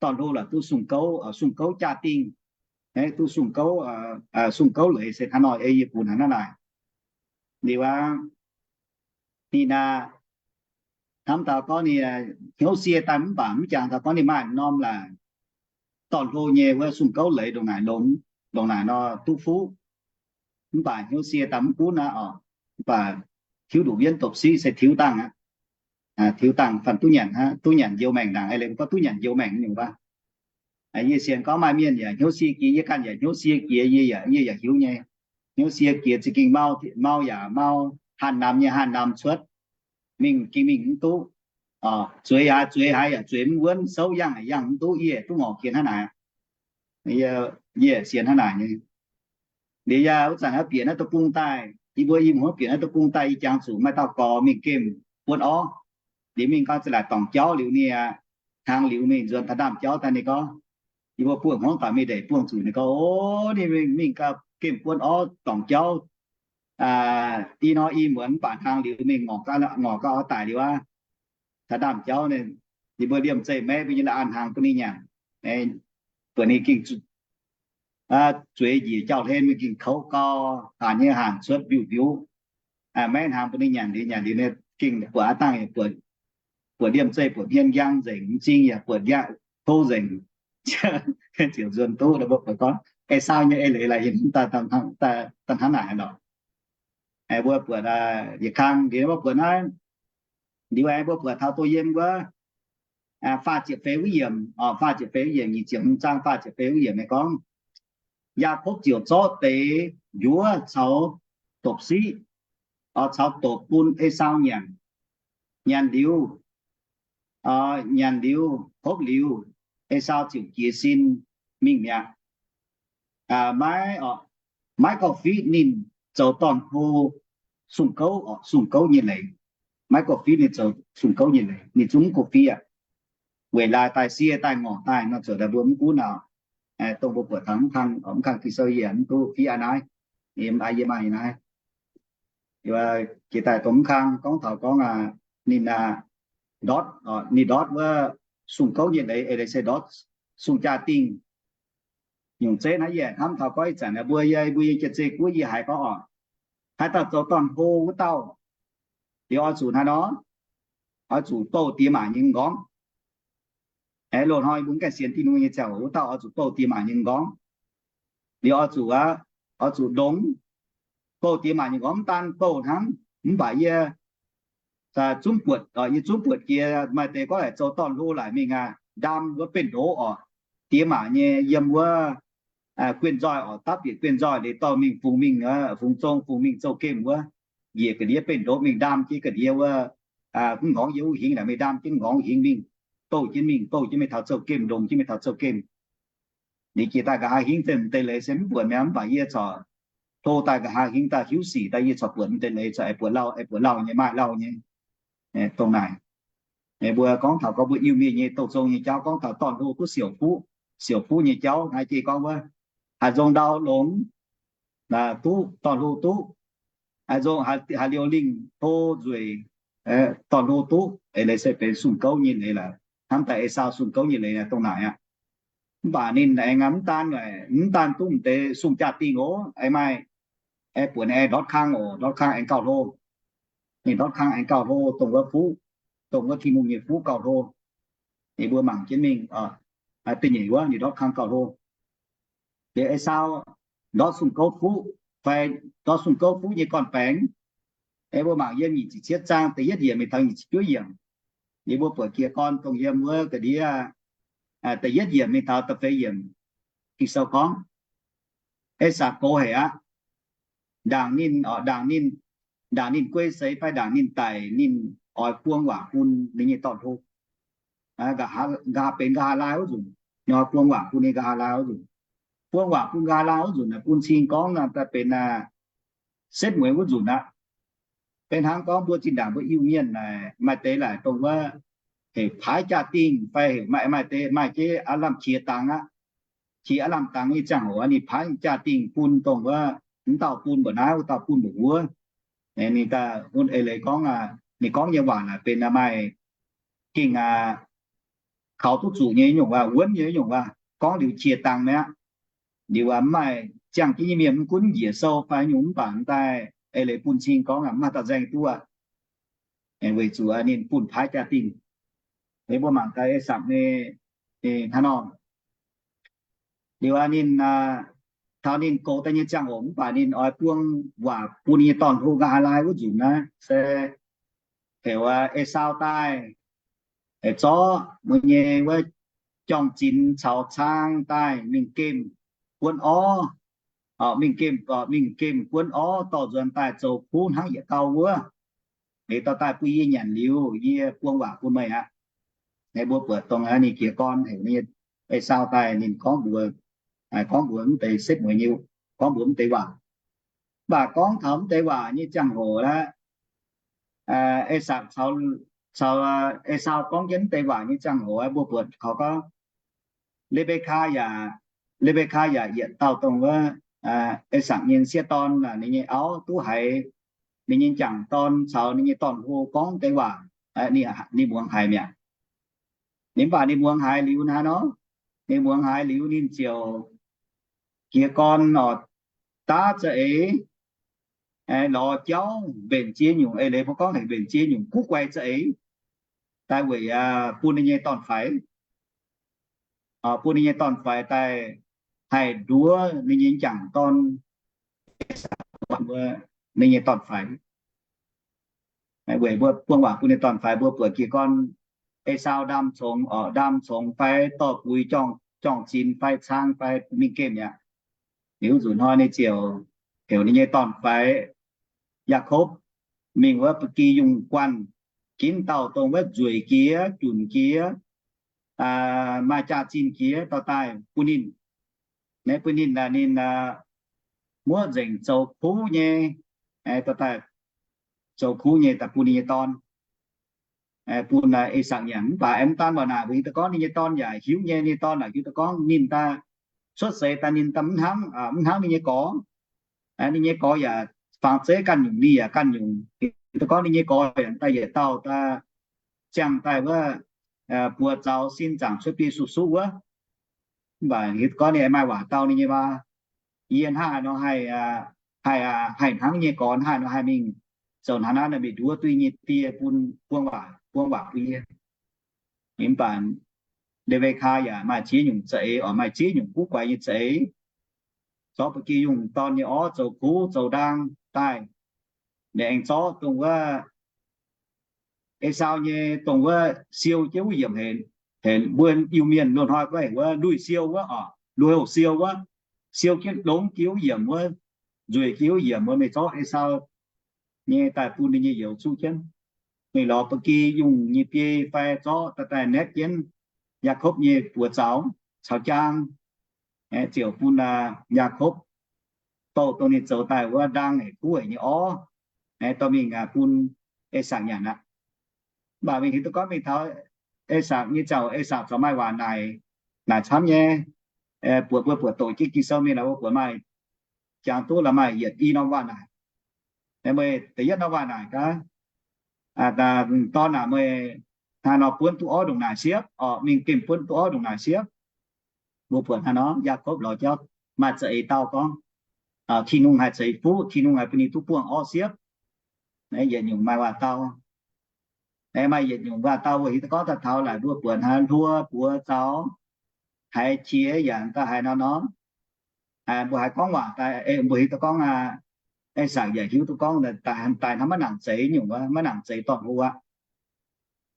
Dorn-hlo laaix duqv sung gouv, sung gouv jaa-dingh, duqv sung gouv, sung gouv leiz se hnangv nor, ei yie bungx hnangv naaic. Liuz aqv, ninh hnamv taux gorngv ninh hnyouv sie daaih mv baac mv jangx taux gorngv ninh maaih norm laaix dorn-hlo nyei wuov sung gouv leiz ndongc naaic longx, ndongc naaic nor duqv fuqv. Mv baac hnyouv sie daaih mv gunv aqv oc. Mv baac tiuv nduqc yienv dopc siqv se tiuv dangh aqv. Tiuv dangh fanh duqv nyanc aqv, duqv nyanc njoux maengc ndaangc. Eix leiz mbuo gorngv duqv nyanc njoux maengc nyungc baac. Yie sienx gorngv maaih mienh yaac hnyouv sie jiex, yie ganh yaac hnyouv sie jiex, yie yaac, yie yaac hiuv nyei. Hnyouv sie jiex za'gengh mau, mau yaac mau, hanh namx nyei hanh namx cuotv, mingh gengh mingh mv duqv. Zueiz haaix zueiz haaix yaac zueiz mv wuonv, souv yangh yangh mv duqv, yie duqv ngorc jiex hnangv naaic. Yie sienx hnangv naaic nyei. Liuz yaac wuov zanc bieqc naaiv deic-bung daaih, yie mbuo i hmuangv bieqc naaiv deic-bung daaih, yie jangx zuqc maaih dauh gorx mingh gemh buonv orv. Liuz mingh gau za'laaic dorngc jauv liuz ninh hnaangx liuz mingh nzuonx taux ndaamv-jauv daaih, ninh gorngv, yie mbuo buov hmuangv doic mingh ndeic buangh zuqc, ninh gorngv, o, ninh mingh gau gemh buonv orv dorngc jauv, i hnoi i muonz mv baac hnaangx liuz mingh ngorc gau, ngorc gau oix daic liuz aqv. Taux ndaamv-jauv, ninh mbuo liemh zeih maeqv mbuo nyei la'an hnaangx bun ninh nyanc. Buatc ninh gengh zueiz njiec jauv-hlen, mingh gengh kouv gau, haanc nyei haanc cuotv mbiuv mbiuv. Maeqv hnaangx bun ninh nyanc liuz, nyanc liuz ninh gengh buatc aav dangh, buatc liemh zeih buatc hmien njang nzengc, m'zing yaac buatc njang to nzengc. Ziouc nzuonx duqv, mbuo buatc gorngv Esaau nyei eix leiz laaix yie daaih hnangv naaic lorqc. Mbuo buatc yietc kang liuz mbuo buatc naaiv, liuz aengx mbuo buatc taux doh yiem wuov faah ziepc feix wuov yiemc, faah ziepc feix wuov yiemc, nyic ziepc hmz zaang faah ziepc feix wuov yiemc naaiv gorngv, Yaakopv ziouc zorqv deix njuov caux dopc siqv, caux dopc bun Esaau nyanc. Nyanc liuz, nyanc liuz hopv liuz, Esaau ziouc jiez sin mingh mi'aqv. Maiv, maiv gauh fiqv ninh zoux dorn-hlo sung gouv, sung gouv nyei leiz. Maiv gauh fiqv ninh zoux sung gouv nyei leiz, ninh zungv mv gauh fiqv aqv. Weic laaix daaih sie daaih ngorc daaih nor, zoux daaih mbuo mv gunv aqv. Dongh mbuo buatc taux mv kang, mv kang Ging-Sou yie mv duqv fiev aqv naaiv. Yie maaih naaiv. Jiex daaih dongh mv kang gorngv taux gorngv ninh ndortv, ninh ndortv wuov sung gouv nyei leiz, eix leiz se ndortv sung jaa-dingh. Nyungc zeiv naaiv yie hnamv taux gorngv ih zanc mbuo, yie, mbuo nyei jiex zeiv guoqv yie haiz gorngv oc, haaix dauh zoux dorn-hlo wuov dauh, liuz oix zuqc hnangv nor, oix zuqc bouh diex maac nyei m'nqorngv. Aeqv, loz-hnoi mbuo mv gaengh sienx Tin-Hungh nyei ziangh hoc wuov dauh oix zuqc bouh diex maac nyei m'nqorngv. Liuz oix zuqc aqv, oix zuqc ndongx bouh diex maac nyei m'nqorngv. Mv daan bouh hnangv, mv baac yie zungv buatc, yie zungv buatc jiex maaih deix gorngv haic zoux dorn-hlo laaic mingh aqv, ndaam wuov benx ndoqv oc, diex maac nyei yiem wuov guienh nzoih oc, dapv bieqc guienh nzoih liuz dorh mingh fungx mingh, fungx zong fungx mingh zouv gemh wuov, njiec ga'ndiev benx ndoqv mingh ndaam jienv ga'ndiev wuov m'nqorngv yiem wuov hingv naaic, mingh ndaam jienv m'nqorngv hingv mingh, bouh jienv mingh, bouh jienv mingh taux zouv gemh, ndongx jienv mingh taux zouv gemh. Liuz jiex daaih nqa'haav hingv deix m'deix leiz se mv buatc mi'aqv, mv baac yie corc hlo daaih nqa'haav hingv daaih hiuv sic daaih yie corc buatc m'deix leiz corc aengx buatc lauh, aengx buatc lauh nyei, maaih lauh nyei. Dongh naaic, mbuo gorngv taux gorngv mbuo Iu-Mienh nyei douh zong nyei jauv gorngv taux dorn-hlo duqv siouc fuqv, siouc fuqv nyei jauv naaiv jiex gorngv wuov, haaix nzong ndau longx duqv dorn-hlo duqv, haaix nzong, haaix liuz lingh hlo nzueic, dorn-hlo duqv, eix leiz se benx sung gouv nyei leiz laaix. Hnamv daaih Esaau sung gouv nyei leiz dongh naaic aqv. Mv baac ninh aengx mv daan, mv daan duqv m'deix sung jaa-dingh oc, aengx maaih, aengx buatc ninh aengx ndortv kang oc, ndortv kang aengx gauh hlo. Ninh ndortv kang aengx gauh hlo, dongh wuov fuqv, dongh wuov Tin-Hungh nyei fuqv gauh hlo. Ninh mbuo mangc jienv mingh, da'nyeic wuov ninh ndortv kang gauh hlo. Liuz Esaau ndortv sung gouv fuqv, fai ndortv sung gouv fuqv nyei gorn-baengx. Aengx mbuo mangc yiem nyic ziepc cietv zaang da'yietv yiemc mingh taux nyic ziepc juov yiemc. Liuz mbuo buatc jiez gorn dongh yiem wuov ga'ndiev da'yietv yiemc mingh taux da'feix yiemc. Ging-Sou gorngv, Esaau gox haic aqv. Ndaangc ninh, ndaangc ninh, ndaangc ninh guei seix fai ndaangc ninh daic, ninh oix buang waac bun ninh nyei dorn-hlo. Nqa'haav benx nqa'haav laai wuov nzunc, ninh oix buang waac bun ninh nqa'haav laai wuov nzunc. Buang waac bun nqa'haav laai wuov nzunc, bun cing gorngv daaih benx setv mueiz wuov nzunc aqv. Beiv hnangv gorngv mbuo zinh ndaangc mbuo Iu-Mienh maaih deix laaic dongh wuov heuc paaiv jaa-dingh fai heuc maaih, maaih deix maaih jienv aav lamh qiex dangx aqv. Qiex aav lamh dangx nyei ziangh hoc ninh paaiv jaa-dingh bun dongh wuov, mv dauh bun mbuoqc naaiv, wuov dauh bun mbuoqc wuov. Ninh daaih bun eix leiz gorngv, ninh gorngv nyei waac naaic benx maaih gengh kaux duqv zuqc nyei nyungc waac, wuonv nyei nyungc waac, gorngv liuz qiex dangx mi'aqv. Liuz mv maaih ziangh jienv nyei mienh, mv gunv njiec sou fai nyungc, mv baac daaih eix leiz bun cing gorngv mv maaih dauh nzaeng duqv aqv. Weic zuqc ninh bun paaiv jaa-dingh. Mbuo mangc daaih Esaau nyei hnangv nor. Liuz ninh taux ninh goux daaih nyei ziangh hoc mv baac ninh oix buang waac bun ninh nyei dorn-hlo nqa'haav laai wuov nzunc naaiv se heuc Esaau daaih, zorqv mbuo nyei wuov jorng-zinx caux cang daaih mingh gemh buonv orv. Mingh gemh, mingh gemh buonv orv dorh nzuonx daaih zoux kuv hnangv yietc gau wuov. Liuz dorh daaih bun yie nyanc liuz, yie buang waac bun meih aqv. Mbuo buatc dongh ninh jiez gorn heuc Esaau daaih ninh gorngv mbuox, gorngv mbuox mv deix setv mueiz nyei, gorngv mbuox mv deix waac. Mv baac gorngv taux mv deix waac nyei ziangh hoc aqv, Esaau caux, caux Esaau gorngv jienv mv deix waac nyei ziangh hoc mbuo buatc kaux gorngv Le^mbe^kaa yaac, Le^mbe^kaa yaac yietc dauh dongh wuov Esaau nyei sieqv dorn, ninh nyei auv duqv haiz ninh nyei m'jangc dorn caux ninh nyei dorn-hlo gorngv deix waac, ninh muangx haiz mi'aqv. Ninh mv baac ninh muangx haiz liuz naaiv nor, ninh muangx haiz liuz ninh ziouc jiez gorn oc, daav za'eix, lorz jauv mbenc ziex nyungc, eix leiz mbuo gorngv heuc mbenc ziex nyungc guv guai za'eix daaih weic bun ninh nyei dorn-faix, bun ninh nyei dorn-faix daaih haih nduov ninh nyei m'jangc dorn, ninh nyei dorn-faix. Weic mbuo buang waac bun ninh dorn-faix, mbuo buatc jiez gorn Esaau ndaam congx, ndaam congx fai dorh buix jorng-zinx fai cang fai mingh gemh mi'aqv. Liuz nzunc hnoi ninh ziouc heuc ninh nyei dorn-faix Yaakopv mingh wuov ba'gi yungh guanh ginv dauh dongh wuov nzueic jiex, junc jiex, maaih jaax-zinh jiex dorh daaih bun ninh. Naaiv bun ninh, ninh muoqv nzengc zoux kuv nyei, dorh daaih zoux kuv nyei daaih bun ninh nyei dorn, bun Esaau nyanc. Mv baac aengx daan mbuo naaic, mbuo hiuv duqv gorngv ninh nyei dorn yaac hiuv nyei, ninh nyei dorn yaac hiuv duqv gorngv ninh daaih cuotv seix daaih ninh daaih mv hnangv, mv hnangv ninh nyei gorx. Ninh nyei gorx yaac fangx zeiv ganh nyungc, ninh yaac ganh nyungc. Hiuv duqv gorngv ninh nyei gorx yaac daaih yietc dauh daaih ziangh daaih wuov buoz zaux sin zaangc cuotv biei suqv-suqv wuov. Mv baac hiuv duqv gorngv ninh maaih waac dau ninh nyei maa, yie hnangv haaix nor haih, haih, haih hnangv nyei gorx hnangv haaix nor haih mingh zoux hnangv naaiv nor, mingh nduov duqv yie nyei die bun buang waac, buang waac bun yie. Mv baac Le^mbe^kaa yaac maaih ziex nyungc za'eix, oc, maaih ziex nyungc guv guaix nyei za'eix. Zorqv ba'gi yungh dorn nyei orv zoux kuv zoux ndaang daaih. Ninh aengx zorqv dongh wuov Esaau nyei dongh wuov siou jienv wuov yiemc hec, hec mbuo Iu-Mienh loz-hnoi gorngv wuov lui-siou wuov, oc, lui-houx siou wuov, siou jienv longx jiex wuov yiemc wuov, nzueic jiex wuov yiemc wuov, mingh zorqv Esaau nyei daaih bun ninh nyei youz zuqv jienv. Mingh lorz ba'gi yungh nyei biei fai zorqv daaih daaih naetv jienv Yaakopv nyei buoz zaux caux jaang, ziouc bun Yaakopv dorh dongh ninh zoux daaih wuov ndaang hec kuv hec nyei orv dorh mingh bun Esaau nyanc aqv. Mv baac mingh hiuv duqv gorngv mingh taux Esaau nyei ziangh hoc, Esaau corc maaih waac naaic, naaic camv nyei. Buatc mbuo buatc doqc jienv Ging-Sou mingh naaic, mbuo buatc maaih jangx duqv la'maah yietc i norm waac naaic. Meih da'yietv norm waac naaic gaax, dorn aac, meih hnangv nor buonv duqv orv ndongc naaic siepv, oc, mingh gemh buonv duqv orv ndongc naaic siepv. Mbuo buatc hnangv nor, Yaakopv lorz jauv maaih za'eix dau gorngv, Tin-Hungh haih ceix fuqv, Tin-Hungh haih bun ninh duqv buangh orv siepv. Yietc nyungc maaih waac dau. Maaih yietc nyungc waac dau mbuo hiuv duqv gorngv daaih taux laaic mbuo buatc hnangv hluo buoz zaux, haiz qiex yaac daaih haiz nor nor. Mbuo haiz gorngv waac daaih, mbuo hiuv duqv gorngv, Esaau yaac hiuv duqv gorngv daaih hnamv maiv nangc zeix nyungc wuov, maiv nangc zeix dorn-hlo aqv.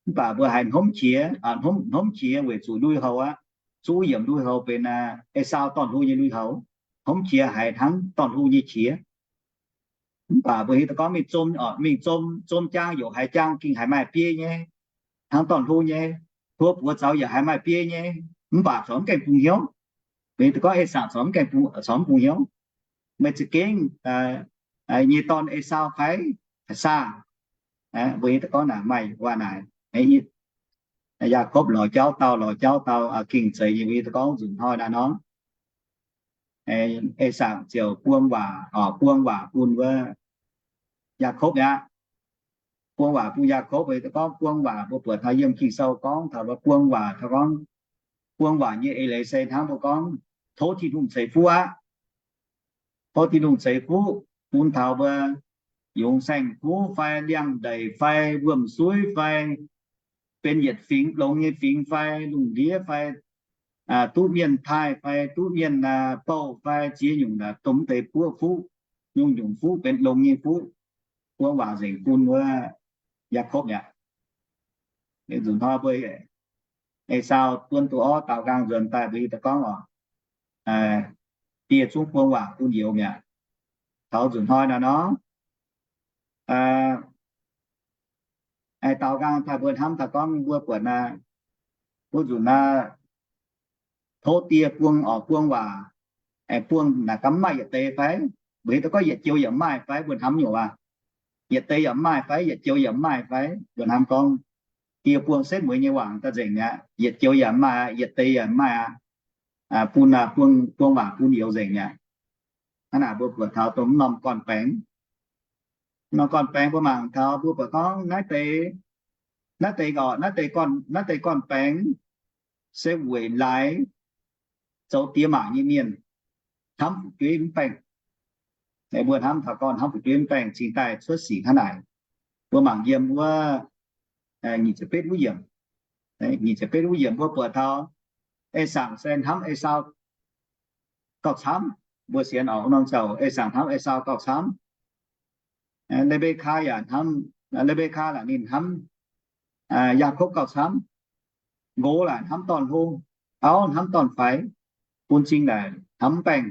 Mv baac mbuo haiz hnomv qiex, hnomv qiex weic zuqc lui-houx aqv. Zuqv yiemc lui-houx benx Esaau dorn-hlo nyei lui-houx. Hnomv qiex haiz hnangv dorn-hlo nyei qiex. Mv baac mbuo hiuv duqv gorngv mingh zom, mingh zom, zom jaang youc haiz jaang gengh haiz maaih biei nyei, hnangv dorn-hlo nyei. Hluo buoz zaux yaac haiz maaih biei nyei, mv baac corc mv gaengh bungx hnyouv. Mbuo hiuv duqv gorngv Esaau corc mv gaengh bungx, corc mv bungx hnyouv. Meih za'gengh nyei dorn Esaau fai? Saah? Mbuo hiuv duqv gorngv naaic maaih waac naaic. Yaakopv lorz jauv dau, lorz jauv dau, gengh zeiz nyei. Mbuo hiuv duqv gorngv nzunc hnoi naaiv nor, Esaau ziouc buang waac, buang waac bun wuov Yaakopv aqv. Buang waac bun Yaakopv, mbuo hiuv duqv gorngv buang waac, mbuo buatc taux yiem Ging-Sou gorngv taux buang waac, taux gorngv buang waac nyei eix leiz se hnangv mbuo gorngv tov Tin-Hungh ceix fuqv aqv. Tov Tin-Hungh ceix fuqv bun taux mbuo yungz saeng-kuv fai liangx-ndeic fai wuom-suiv fai benx yietc fingx longx nyei fingx fai lungh ndiev fai duqv mienh taaih fai duqv mienh bouh fai ziex nyungc dongh mv deix buov fuqv, nyungc-nyungc fuqv benx longx nyei fuqv. Buang waac nzengc bun wuov Yaakopv mi'aqv. Nzunc hnoi mbuo Esaau buonv duqv orv daaux nqaang nzuonx daaih mbuo hiuv duqv gorngv oc, dieh zungv buang waac bun youz mi'aqv. Taux nzunc hnoi naaiv nor, daaux nqaang daaih mbuo hnamv daaih gorngv mbuo buatc naaiv, mbuo nzunc naaiv tov dieh buang oc, buang waac, buang naaic gaax mv maaih yietc deix fai? Mbuo hiuv duqv gorngv yietc joux yaac mv maaih fai? Mbuo hnamv nyungc waac, yietc deix yaac mv maaih fai? Yietc joux yaac mv maaih fai? Mbuo hnamv gorngv dieh buang setv mueiz nyei waac daaih nzengc mi'aqv, yietc joux yaac mv maaih, yietc deix yaac mv maaih aqv. Bun buang waac bun youz nzengc mi'aqv. Hnangv naaic mbuo buatc taux dongh mv norm gorn-baengx, mv norm gorn-baengx mbuo mangc taux mbuo buatc gorngv naaiv deix, naaiv deix, naaiv deix gorn-baengx se weic laaix zoux diex maac nyei mienh hnamv fu'jueiv mv baengh. Mbuo hnamv taux gorn hnamv fu'jueiv mv baengh cingx daaih cuotv sic hnangv naaic. Mbuo mangc yiem wuov nyic ziepc betv wuov yiemc, nyic ziepc betv wuov yiemc mbuo buatc taux Esaau se hnamv Esaau gauh camv. Mbuo sienx oc, wuov norm ziangh hoc Esaau hnamv Esaau gauh camv. Le^mbe^kaa yaac hnamv, Le^mbe^kaa laaic ninh hnamv Yaakopv gauh camv. Nqox laaic hnamv dorn-hlo, auv hnamv dorn-faix, bun cing laaic hnamv mv baengh.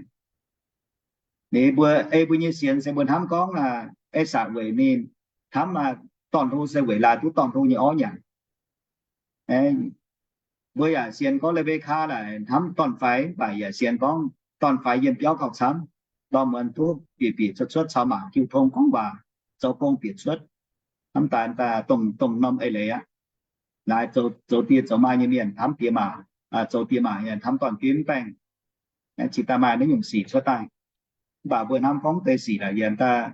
Ninh mbuo, ei mbuo nyei sienx se mbuo hnamv gorngv, Esaau weic ninh hnamv dorn-hlo se weic laaix duqv dorn-hlo nyei orv nyanc. Mbuo yaac sienx gorngv Lebekaa laaic hnamv dorn-faix, mv baac yaac sienx gorngv dorn-faix yiem biauv gauh camv, ndorm muonz duqv bieqc bieqc cuotv cuotv caux mangc jiu tong gorngv waac, zoux gong bieqc cuotv. Hnamv daaih dongh, dongh norm eix leiz aqv. Naaiv zoux, zoux die zoux maa nyei mienh hnamv diex maac, zoux diex maac yaac hnamv dorn-jueiv mv baengh. Cingx daaih maaih naaiv nyungc sic cuotv daaih. Mv baac mbuo hnamv gorngv deix sic laaix yiem daaih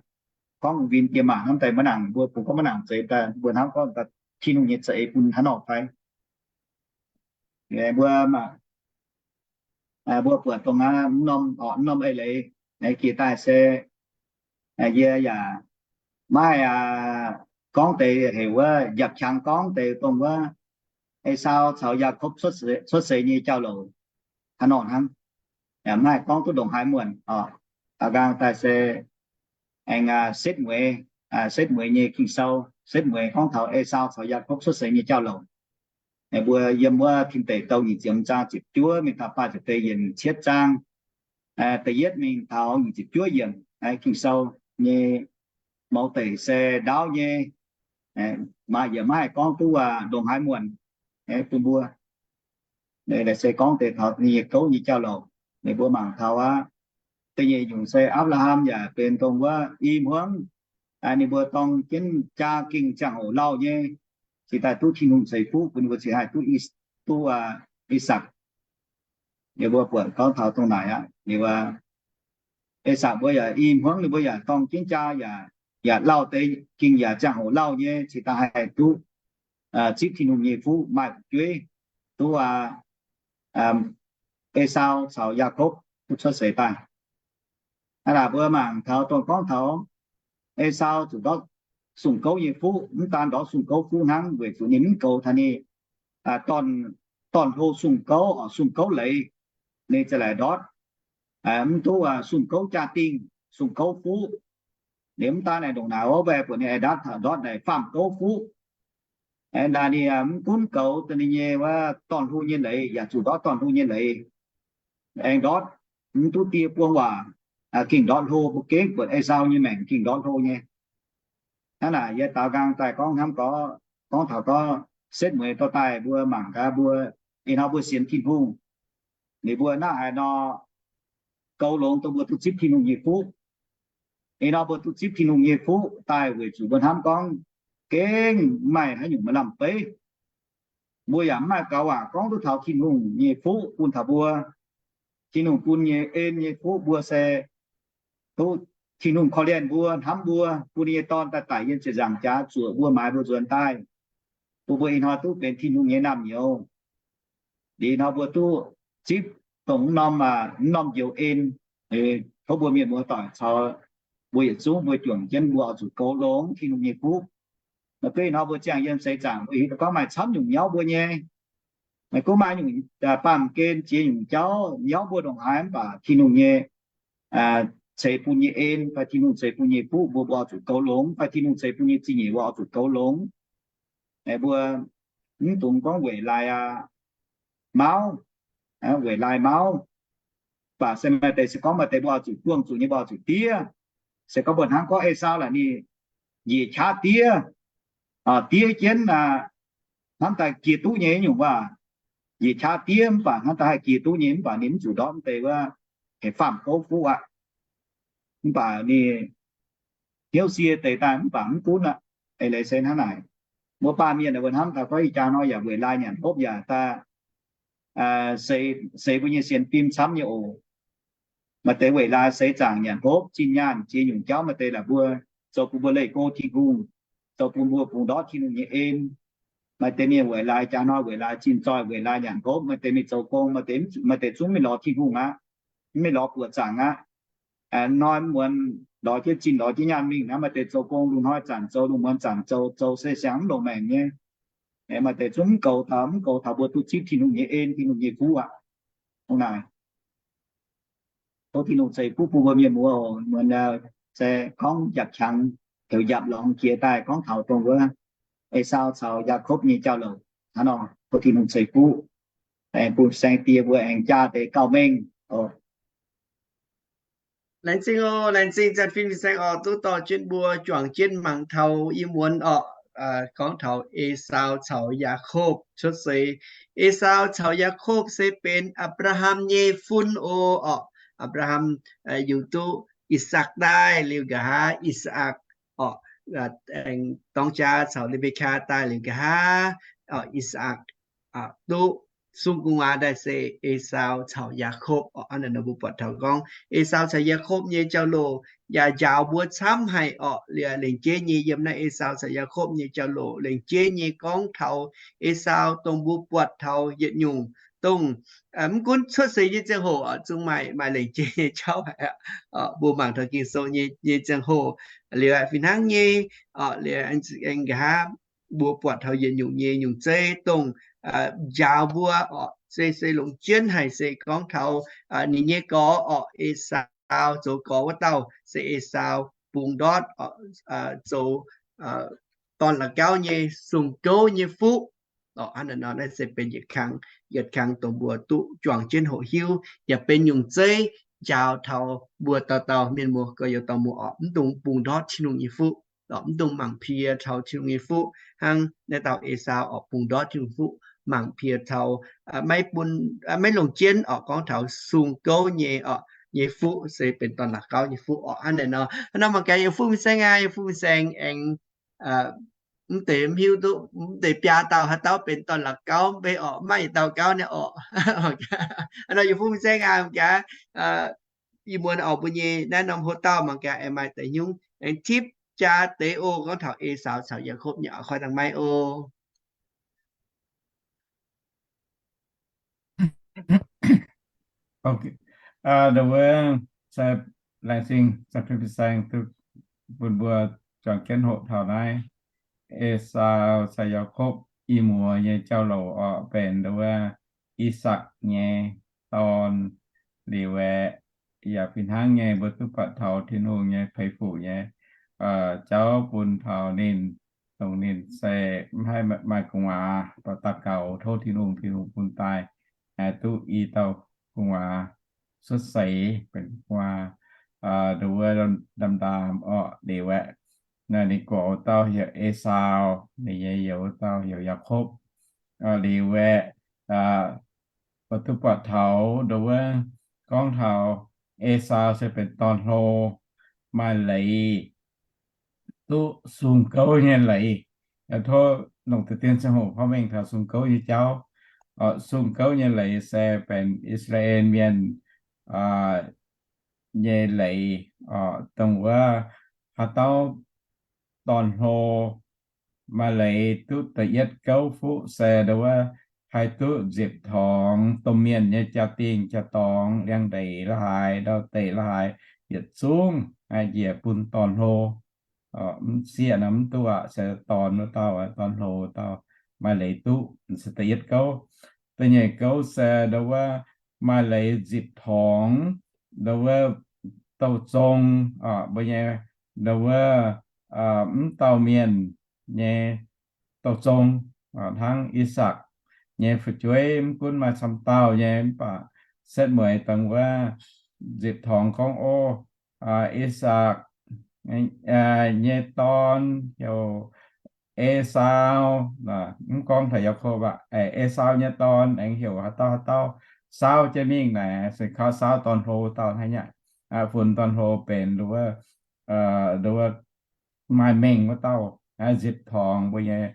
gorngv win diex maac hnamv daaih maiv nangc, mbuo bungx gorngv maiv nangc zeiz daaih, mbuo hnamv gorngv Tin-Hungh nyei za'eix bun hnangv nor fai. Mbuo, mbuo buatc dongh aav norm, norm eix leiz jiex daaih se yie yaac maiv haih gorngv deix heuc wuov njapc qangx gorngv deix dongh wuov Esaau caux Yaakopv cuotv seix nyei jauv-louc haaix nor hnangv. Maiv haih gorngv duqv ndongc haaix muonc oc. Daaux nqaang daaih se aengx setv mueiz, setv mueiz nyei Ging-Sou, setv mueiz gorngv taux Esaau caux Yaakopv cuotv seix nyei jauv-louc. Mbuo yiem wuov Tin Deic Douh nyic ziepc zaang ziepc juov mingh taux faah ziepc deix yiemc, cietv zaang da'yietv mingh taux nyic ziepc juov yiemc. Ging-Sou nyei mouz deic se ndaauv nyei, maaih yaac maiv haih gorngv duqv ndongc haaix muonc bun mbuo. Se gorngv deix taux ninh nyei gouv nyei jauv-louc. Ninh mbuo mangc taux aqv. Da'nyeic nyungc se Apc^laa^ham yaac benx dongh wuov i hmuangv, ninh mbuo dorng jienv jaa gengh ziangh hoc lauh nyei, cingx daaih duqv Tin-Hungh ceix fuqv bun ninh mbuo cingx haih duqv, duqv I^sakc. Ninh mbuo buatc gorngv taux dongh naaic aqv. Ninh mbuo, Esaau mbuo yaac i hmuangv ninh mbuo yaac dorng jienv jaa yaac, yaac lauh deix gengh yaac ziangh hoc lauh nyei, cingx daaih haih duqv zipv Tin-Hungh nyei fuqv maaih fu'jueiv duqv Esaau caux Yaakopv duqv cuotv seix daaih. Hnangv naaic mbuo mangc taux dongh gorngv taux Esaau zuqc ndortv sung-gouv nyei fuqv, mv daan ndortv sung-gouv fuqv hnangv, weic zuqc ninh mv goux taux ninh dorn, dorn-hlo sung-gouv oc, sung-gouv leiz, ninh za'laaic ndortv mv duqv sung-gouv jaa-dingh, sung-gouv fuqv. Ninh mv daan naaic ndongc naaic wuov, mbuo buatc ninh aengx ndortv, ndortv naaic faam-gouv fuqv. Naaic ninh mv gunv goux daaih ninh nyei wuov dorn-hlo nyei leiz, yaac zuqc ndortv dorn-hlo nyei leiz. Aengx ndortv mv duqv die buang waac, gengh ndortv hlo, mbuo gengh buatc Esaau nyei maengc gengh ndortv hlo nyei. Hnangv naaic yie daaux nqaang daaih gorngv hnamv gorngv, gorngv taux gorngv setv mueiz dorh daaih mbuo mangc gaax mbuo, ih hnoi mbuo sienx Tin-Hungh, ninh mbuo naaiv haaix nor goux longx dongh mbuo duqv zipv Tin-Hungh nyei fuqv. Ih hnoi mbuo duqv zipv Tin-Hungh nyei fuqv daaih weic zuqc mbuo hnamv gorngv gengh maaih haaix nyungc maaih lamh beiv. Mbuo yaac mv maaih gaux waac gorngv duqv taux Tin-Hungh nyei fuqv bun taux mbuo. Tin-Hungh bun nyei en nyei fuqv mbuo se duqv Tin-Hungh korv-lienh mbuo, hnamv mbuo, bun ninh nyei Dorn daaih daic yiem ziepc nzaangc jaax zuoqc mbuo, maaiz mbuo nzuonx daaih, bun mbuo ih hnoi duqv benx Tin-Hungh nyei naamh nyouz. Liuz ih hnoi mbuo duqv zipv dongh mv norm, mv norm njoux en. Tov mbuo mienh muoz-doic caux mbuo yietc zungv mbuo juangc jienv mbuo oix zuqc goux longx Tin-Hungh nyei fuqv. Maiv gunv ih hnoi mbuo ziangh yiem seix zaangc mbuo hiuv duqv gorngv maaih camv nyungc nyauv mbuo nyei. Maiv gunv maaih nyungc baamh gen jiex nyungc jauv nyauv mbuo ndongc haaix mv baac Tin-Hungh nyei ceix bun nyei en fai Tin-Hungh ceix bun nyei fuqv mbuo, mbuo oix zuqc goux longx, fai Tin-Hungh ceix bun nyei zingh nyeic mbuo oix zuqc goux longx. Mbuo mv dungx gorngv weic lai aqv, mauv, weic lai mauv. Mv baac se maaih deix se gorngv maaih deix mbuo oix zuqc buangh zuqc nyei, mbuo oix zuqc diev. Se gorngv mbuo hnangv gorngv Esaau laaic ninh njiec qaqv diev, diev jienv hnamv daaih jiex duqv nyei nyungc waac, njiec qaqv diev mv baac hnamv daaih haih jiex duqv nyei, mv baac ninh mv zuqc ndortv mv deix wuov heuc faam-gouv fuqv aqv. Mv baac ninh hnyouv sie deix daaih mv baac mv gunv aqv. Eix leiz se hnangv naaic, mbuo baamh mienh mbuo hnamv taux gorngv ih jaax nor yaac weic lai nyanc hopv yaac daaih seix, seix mbuo nyei sienx fim camv nyei oc. Maaih deix weic lai seix zaangc nyanc hopv zinh nyaanh jiex nyungc jauv, maaih deix laaix mbuo zoux bun mbuo leih go Tin-Hungh, zoux bun mbuo bungx ndortv Tin-Hungh nyei en. Maaih deix mienh weic lai jaax hnoi weic lai zinh zoih, weic lai nyanc hopv, maaih deix mingh zoux gong, maaih deix, maaih deix zungv mingh lorz Tin-Hungh aqv, mv mingh lorz buoqc zaangc aqv. Hnoi muonz lorz jienv zinh lorz jienv nyaanh mingh naaiv, maaih deix zoux gong lungh hnoi zanc zoux, lungh muonz zanc zoux, zoux se siang mv longc maengc nyei. Maaih deix zungv mv goux taux, mv goux taux mbuo duqv zipv Tin-Hungh nyei en, Tin-Hungh nyei fuqv aqv. Hnangv naaic, tov Tin-Hungh ceix fuqv bun mbuo mienh muoz, muonz se gorngv njapc qangx, heuc njapc lorngx jiex daaih gorngv taux dongh wuov Esaau caux Yaakopv nyei jauv-louc hnangv nor. Tov Tin-Hungh ceix fuqv, aengx bun saeng-die mbuo aengx jaa deix gauh mengh oc. Laengz zingh oc, laengz zingh zanc fin fin saeng oc, duqv dorh jienv mbuo juangc jienv mangc taux ih muonz oc, gorngv taux Esaau caux Yaakopv cuotv seix. Esaau caux Yaakopv se benx Apc^laa^ham nyei fun oc. Apc^laa^ham yungz duqv I^sakc daaih liuz nqa'haav I^sakc oc, aengx dorng jaa caux Le^mbe^kaa daaih liuz nqa'haav I^sakc duqv sung gu'nguaaz daaih se Esaau caux Yaakopv oc. Hnangv naaic nor mbuo buatc taux gorngv Esaau caux Yaakopv nyei jauv-louc yaac njaaux mbuo camv haic oc. Liuz lengc jeiv nyei yiem naaiv Esaau caux Yaakopv nyei jauv-louc lengc jeiv nyei gorngv taux Esaau dongh mbuo buatc taux yietc nyungc dongh mv gunv cuotv seix nyei ziangh hoc oc, zungv maaih maaih lengc jeiv nyei jauv haic. Mbuo mangc taux Ging-Sou nyei nyei ziangh hoc liuz fih hnangv nyei oc, liuz aengx nqa'haav mbuo buatc taux yietc nyungc nyei nyungc zeiv dongh njaaux mbuo oc, se se longc jienv haic se gorngv taux ninh nyei gorx oc, Esaau zoux gorx wuov dauh se Esaau bungx ndortv zoux dorn la'gauv nyei sung gouv nyei fuqv. Hnangv naaic nor naaiv se benx yietc kang, yietc kang dongh mbuo duqv juangc jienv hoqc hiuv, yaac benx nyungc zeiv njaaux taux mbuo dauh dauh mienh muoz gorx-youz dauh muoz oc, mv dungx bungx ndortv Tin-Hungh nyei fuqv, mv dungx mangc piex taux Tin-Hungh nyei fuqv hnangv naaiv dauh Esaau oc, bungx ndortv Tin-Hungh fuqv, mangc piex taux maiv bun, maiv longc jienv oc, gorngv taux sung gouv nyei oc, nyei fuqv se benx dorn la'gauv nyei fuqv oc. Hnangv naaic nor, hnangv nor mangc gaax yie fuqv fin-saeng aqv, yie fuqv fin-saeng aengx mv deix mv hiuv duqv mv deix biaa dauh haaix dauh benx dorn la'gauv mv bei oc, maaih yietc dauh gauv nyei oc. Hnangv nor yie fuqv fin-saeng aqv, mangc gaax ih muonz oc mbuo nyei naaiv norm hlo dauh mangc gaax aengx maaih deix nyungc aengx tipv jaa deix oc, gorngv taux Esaau caux Yaakopv nyei oc, koi dangh maiv oc. Ndau wuov se laengz zingh zanc fin fin-saeng duqv bun mbuo juangc jienv hoqc taux naaiv Esaau caux Yaakopv ih muoz nyei jauv-louc oc, benx ndau wuov I^sakc nyei dorn liuz aeqv, yaac fih hnangv nyei mbuo duqv buatc taux Tin-Hungh nyei peix fuc nyei jauv bun taux ninh, dongh ninh se mv haih maaih gu'nguaaz, mv baac daux gaux tov Tin-Hungh, Tin-Hungh bun daaih duqv i dauh gu'nguaaz cuotv seix, benx gu'nguaaz ndau wuov ndaam ndaam orqc. Liuz aeqv, ninh gorx wuov dauh heuc Esaau, ninh nyei youz wuov dauh heuc Yaakopv. Liuz aeqv, mbuo duqv buatc taux ndau wuov gorngv taux Esaau se benx dorn-hlo, maaih leiz, duqv sung gouv nyei leiz. Tov longc deix dien ziangh hoc porv mengh taux sung gouv nyei jauv. Sung gouv nyei leiz se benx I^saa^laa^en Mienh nyei leiz, dongh wuov haaix dauh dorn-hlo maaih leiz duqv da'yietv gouv fuqv se ndau wuov haih duqv nzipc torngx domh mienh nyei jaa-dingh jaa-dorngx, liangx-ndeic la'haaix, ndau-deic la'haaix, yietc zungv njiec bun dorn-hlo. Mv sieqv nor mv duqv aqv, se dorn wuov dauh, dorn-hlo dauh maaih leiz duqv, se da'yietv gouv. Da'nyeic gouv se ndau wuov maaih leiz nzipc torngx ndau wuov douh zong, mbuo nyei ndau wuov mv dauh mienh nyei douh zong, hnangv I^sakc nyei fu'jueiv mv gunv maaih camv dauh nyei, mv baac setv mueiz dongh wuov nzipc torngx gorngv, O, I^sakc nyei dorn heuc Esaau, mv gorngv taux Yaakopv aqv, Esaau nyei dorn aengx heuc haaix dauh haaix dauh saauv jienv mingh naaic, se kaux saauv dorn-hlo dauh hnangv aqv. Funx dorn-hlo benx ndau wuov maaih mengh wuov dauh, nzipc torngx mbuo nyei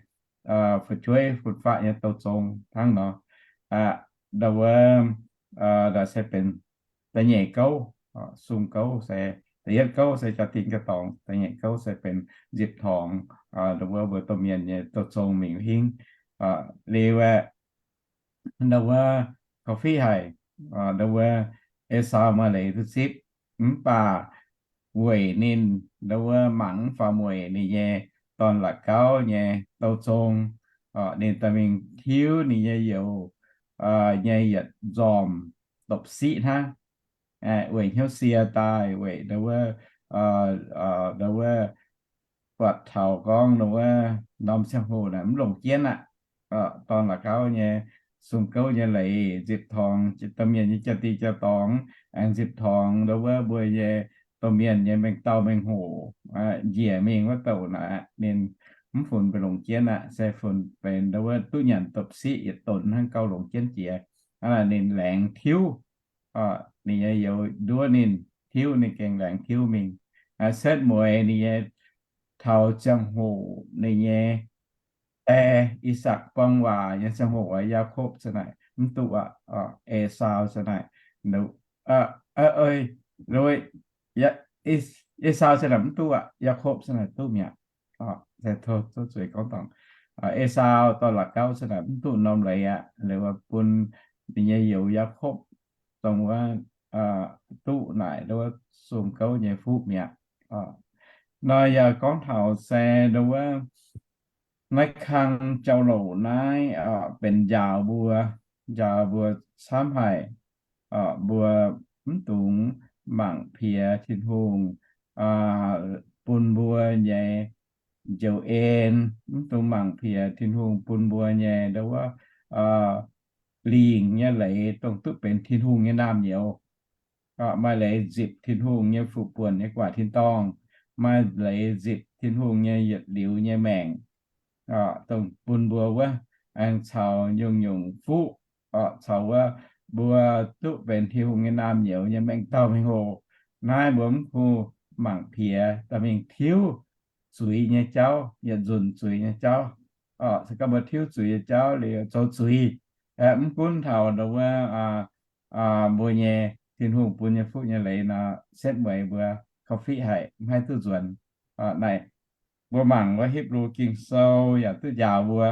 fu'jueiv fun-faqv nyei douh zong hnangv nor. Ndau wuov se benx da'nyeic gouv, sung gouv se, da'yietv gouv se jaa-dingh jaa-dorngx, da'nyeic gouv se benx nzipc torngx, ndau wuov mbuo domh mienh nyei douh zong mingh hingv. Liuz aeqv, ndau wuov korv-fiqv haic, ndau wuov Esaau maaih leiz duqv zipv, mv baac weic ninh ndau wuov mangc mv faaux mueic ninh nyei dorn-la'gauv nyei douh zong, ninh daaih mingh tiuv ninh nyei youz nyei yietc nzormc dopc-siqv hnangv, weic hnyouv sie daaih, weic ndau wuov, ndau wuov buatc taux gorngv ndau wuov norm ziangh hoc naaic mv longc jienv aqv. Dorn-la'gauv nyei sung gouv nyei leiz, nzipc torngx domh mienh nyei jaa-dingh jaa-dorngx, aengx nzipc torngx ndau wuov mbuo nyei domh mienh nyei mengh dauh mengh hoc njiec mingh wuov douc naaic, ninh mv funx benx longc jienv aqv, se funx benx ndau wuov duqv nyanc dopc siqv yietc donx hnangv gauh longc jienv jiex. Hnangv naaic ninh laengz tiuv, ninh nyei youz nduov ninh tiuv, ninh gengh laengz tiuv mingh. Setv mueiz ninh nyei taux ziangh hoc ninh nyei die, I^sakc, buang waac nyei ziangh hoc, Yaakopv za'naaic mv duqv aqv, Esaau za'naaic, Esaau za'naaic mv duqv aqv, Yaakopv za'naaic duqv mi'aqv. Zuqc gorngv dorngc, Esaau dorn la'gauv za'naaic mv duqv norm leiz aqv, liuz bun ninh nyei youz Yaakopv dongh wuov duqv naaic ndau wuov sung gouv nyei fuqv mi'aqv. Nor yaac gorngv taux se ndau wuov naaiv kang jauv-louc naaiv benx njaaux mbuo, njaaux mbuo camv haic, mbuo mv dungx mangc piex Tin-Hungh bun mbuo nyei njoux en, mv dungx mangc piex Tin-Hungh bun mbuo nyei ndau wuov lingc nyei leiz dongh duqv benx Tin-Hungh nyei naamh nyouz. Maaih leiz nzipc Tin-Hungh nyei fuqv-buonc nyei guaax tin-dorngh, maaih leiz nzipc Tin-Hungh nyei yietc liuz nyei maengc, dongh bun mbuo wuov aengx caux nyungc-nyungc fuqv, caux wuov mbuo duqv benx Tin-Hungh nyei naamh nyouz nyei mengh dauh mengh hoc. Naaiv mbuo mv kuh mangc piex, dorh mingh tiuv zuiz nyei jauv, yietc nzunc zuiz nyei jauv. Se gorngv mbuo tiuv zuiz nyei jauv liuz zoux zuiz, mv gunv taux ndau wuov mbuo nyei Tin-Hungh bun nyei fuqv nyei leiz nor, setv mueiz mbuo korv-fiqv haic, mv haih duqv nzuonx. Naaic mbuo mangc wuov Hipv^lu Ging-Sou yaac duqv njaaux mbuo,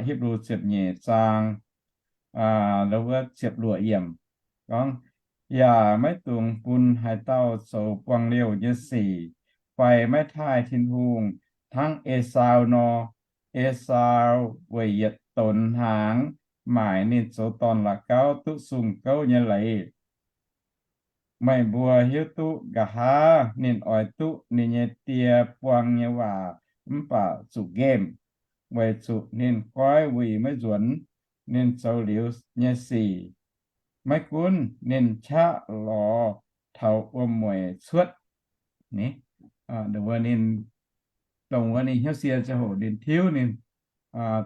Hipv^lu ziepc nyeic zaang, ndau wuov ziepc luoqc yiemc gorngv, Yaac maiv dungx bun haaix dauh zoux buangh liouh nyei sic fai maiv taaih Tin-Hungh hnangv Esaau nor. Esaau weic yietc donx hnaangx maaic ninh zoux dorn la'gauv duqv sung gouv nyei leiz. Meih mbuo hiuv duqv nqa'haav ninh oix duqv ninh nyei die buang nyei waac mv baac zuqc nqemh, weic zuqc ninh goiv wuic maiv nzuonx. Ninh zoux liuz nyei sic, maiv gunv ninh qaqv lorz taux wuom-mueic cuotv, ninh, dongh wuov ninh hnyouv sie ziangh hoc ninh tiuv ninh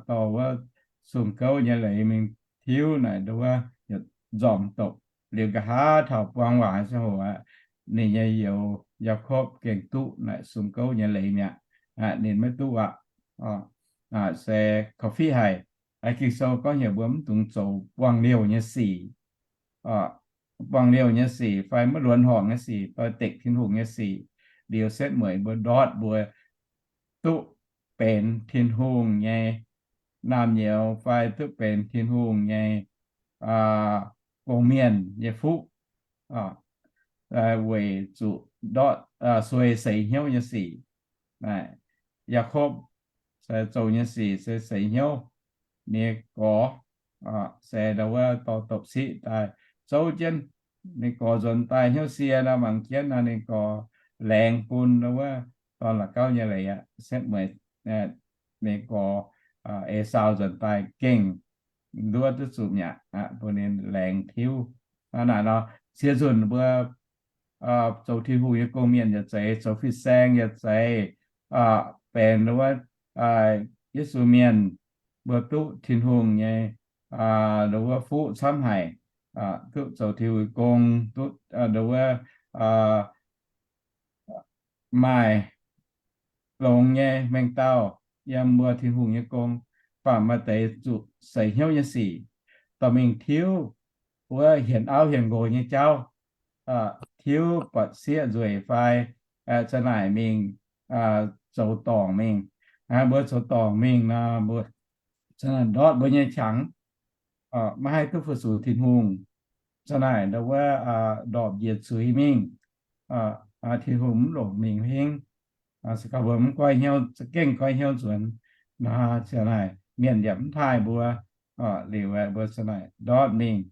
dorh wuov sung gouv nyei leiz mingh tiuv naaic ndau wuov yietc nzormc dopc. Liuz nqa'haav taux buang waac ziangh hoc aqv, ninh nyei youz Yaakopv gengh duqv naaic sung gouv nyei leiz mi'aqv. Ninh maiv duqv aqv. Se korv-fiqv haic. Ging-Sou gorngv heuc mbuo mv dungx zoux buangh liouh nyei sic, buangh liouh nyei sic fai maiv luonx horngc nyei sic, doix-dekc Tin-Hungh nyei sic. Liuz setv mueiz mbuo ndortv mbuo duqv benx Tin-Hungh nyei naamh nyouz fai duqv benx Tin-Hungh nyei gong-mienh nyei fuqv, weic zuqc ndortv sueih seix hnyouv nyei sic. Yaakopv se zoux nyei sic se seix hnyouv. Ninh gorx se ndau wuov dorh dopc siqv daaih zouv jienv. Ninh gorx nzuonx daaih hnyouv sie nor, mangc jienv nor ninh gorx laengz bun ndau wuov dorn la'gauv nyei leiz aqv. Setv mueiz ninh gorx Esaau nzuonx daaih gengh nduov duqv zuqc mi'aqv, bun ninh laengz tiuv. Hnangv naaic nor, ziex nzunc mbuo zoux Tin-Hungh nyei gong-mienh yaac zeiz, zoux fin-saeng yaac zeiz, benx ndau wuov Yesu mienh, mbuo duqv Tin-Hungh nyei ndau wuov fuqv camv haic, duqv zoux Tin-Hungh gong, duqv ndau wuov maaih longx nyei mengh dauh yiem mbuo Tin-Hungh nyei gong. Mv baac maaih deix zuqc seix hnyouv nyei sic, dorh mingh tiuv wuov hienx auv hienx nqox nyei jauv, tiuv buatc sieqv nzueic fai za'naaic mingh zoux dorngc mingh. Mbuo zoux dorngc mingh nor, mbuo za'naaic ndortv mbuo nyei qangx, maiv haih duqv fu-sux Tin-Hungh. Za'naaic ndau wuov ndorpc njiec zuiz mingh, Tin-Hungh mv longc mingh hingv. Se gorngv mbuo mv goiv hnyouv, za'gengh goiv hnyouv nzuonx nor, za'naaic mienh yaac mv taaih mbuo. Liuz mbuo za'naaic ndortv mingh,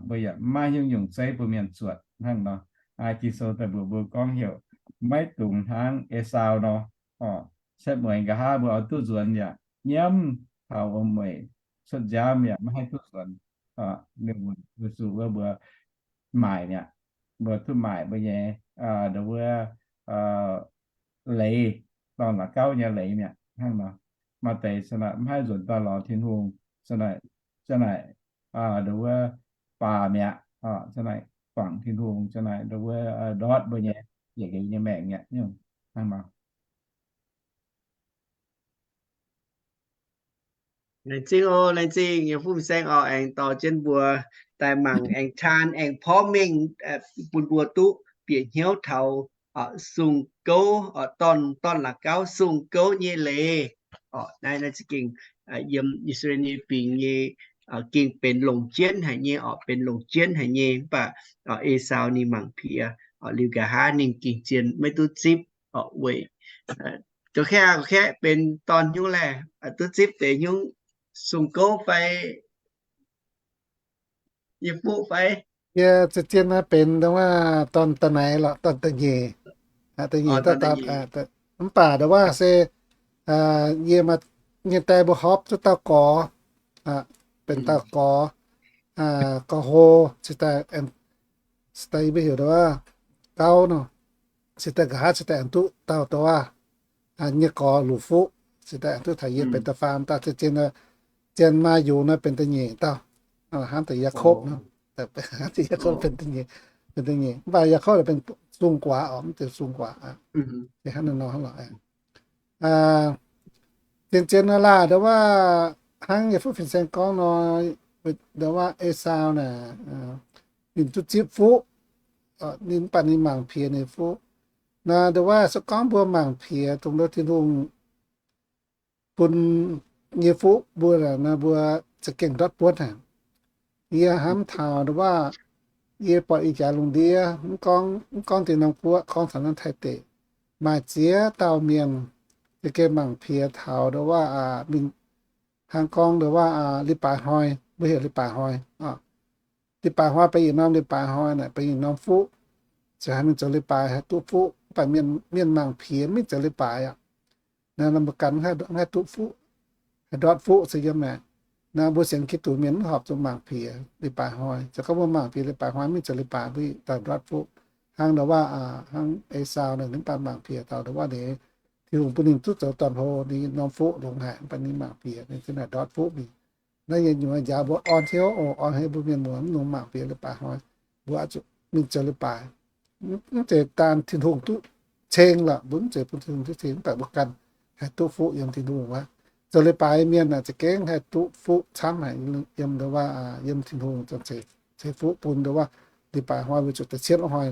mbuo yaac mv maaih hnyouv nyungc zeiv bun mienh zuotc hnangv nor. Ging-Sou daaih mbuox mbuo gorngv heuc maiv dungx hnangv Esaau nor. Setv mueiz nqa'haav mbuo oix duqv nzuonx yaac nyiemv taux wuom-mueic cuotv nziaamv yaac maiv haih duqv nzuonx. Ninh mbuo zuqc wuov mbuo maaic mi'aqv, mbuo duqv maaic mbuo nyei, nduov wuov, leiz, dorn la'gauv nyei leiz mi'aqv hnangv nor. Maaih deix zanc naaic mv haih nzuonx dorn lorz Tin-Hungh, zanc naaic, zanc naaic, nduov wuov, baac mi'aqv, zanc naaic guangc Tin-Hungh, zanc naaic nduov wuov, ndortv mbuo nyei, yietc liuz nyei maengc mi'aqv hnangv nor. Laengz zingh oc, laengz zingh nyei fuqv fin-saeng oc, aengx dorh jienv mbuo daaih mangc, aengx taan, aengx porv mengh bun mbuo duqv bieqc hnyouv taux sung gouv, dorn, dorn la'gauv sung gouv nyei leiz. Naaiv, naaiv za'gengh yiem I^saa^laa^en nyei fingx nyei, gengh benx longc jienv haic nyei oc, benx longc jienv haic nyei. Mv baac Esaau ninh mangc piex liuz, nqa'haav ninh gengh zien maiv duqv zipv oc. Weic ga'kaeqv, ga'kaeqv benx dorn hnyouv laeh, duqv zipv deix hnyouv sung gouv fai yie fuqv fai? Yie zien-zien naaiv benx nduov wuov dorn da'naaiv lorqc, dorn da'nyeic. Da'nyeic dauh dapv. Mv baac nduov wuov se yie nyei die mbuo hopv duqv dauh gorx, benx dauh gorx, gorx hlo, se daaih, se daaih yie mbuo heuc nduov wuov gauv nor. Se daaih nqa'haav se daaih aengx duqv dauh nduov wuov nyei gorx luc fuqv, se daaih aengx duqv taux yie benx da'faam dauh. Zien-zien, zien maaih yungz naaiv benx da'nyeic dauh, hnangv deix Yaakopv nor, hnangv deix Yaakopv benx da'nyeic, benx da'nyeic. Mv baac Yaakopv benx sung guaax oc, mv zeiz sung guaax aqv. Hnangv naaiv nor lorqc. Zien-zien nor laah, nduov wuov hnangv yie fuqv fin-saeng gorngv nor, nduov wuov Esaau naaic, ninh duqv zipv fuqv, ninh mv baac ninh mangc piex ninh fuqv. Naaiv nduov wuov se gorngv mbuo mangc piex dongh nduov Tin-Hungh bun nyei fuqv mbuo naaic, mbuo za'gengh ndortv buonv haic. Yie hnamv taux nduov wuov, yie buatc ih jaax lungh ndiev, mv gorngv, mv gorngv deix norm guoqv, gorngv taux naaiv Taiv deic, maaih ziex dauh mienh za'gengh mangc piex taux nduov wuov, mingh hnangv gorngv nduov wuov leiz-baaix hnoi, mbuo heuc leiz-baaix hnoi. Leiz-baaix hnoi benx yietc norm leiz-baaix hnoi naaic, benx yietc norm fuqv. Ziouc haiz mingh zoux leiz-baaix haih duqv fuqv, mv baac mienh mangc piex mv zeiz leiz-baaix aqv. Naaiv mbuo ganh mv haih duqv fuqv, haih ndortv fuqv se yiem naaic. Naaiv mbuo sienx Giduc mienh mv horpc zuqc mangc piex leiz-baaix hnoi. Se gorngv mbuo mangc piex leiz-baaix hnoi mv zeiz leiz-baaix, mbuo daaih ndortv fuqv. Hnangv nduov wuov, hnangv Esaau naaic ninh mv baac mangc piex taux nduov wuov ninh, Tin-Hungh bun ninh duqv zoux dorn hlo, ninh norm fuqv longx haic, mv baac ninh mangc piex, ninh za'gengh ndortv fuqv mingh. Naaiv yietc nyungc njaaux mbuo orn hnyouv oc, orn hnyouv mbuo mienh muoz mv nungx mangc piex leiz-baaix hnoi, mbuo oix zuqc mingh zoux leiz-baaix. Mv zeiz daan Tin-Hungh duqv ceng lorqc, mbuo mv zeiz bun Tin-Hungh duqv ceng, mv baac mbuo ganh haih duqv fuqv yiem Tin-Hungh wuov. Zoux leiz-baaix mienh naaic za'gengh haih duqv fuqv camv haic yiem nduov wuov, yiem Tin-Hungh ceix fuqv bun nduov wuov leiz-baaix hnoi weic zuqc da'cietv hnoi,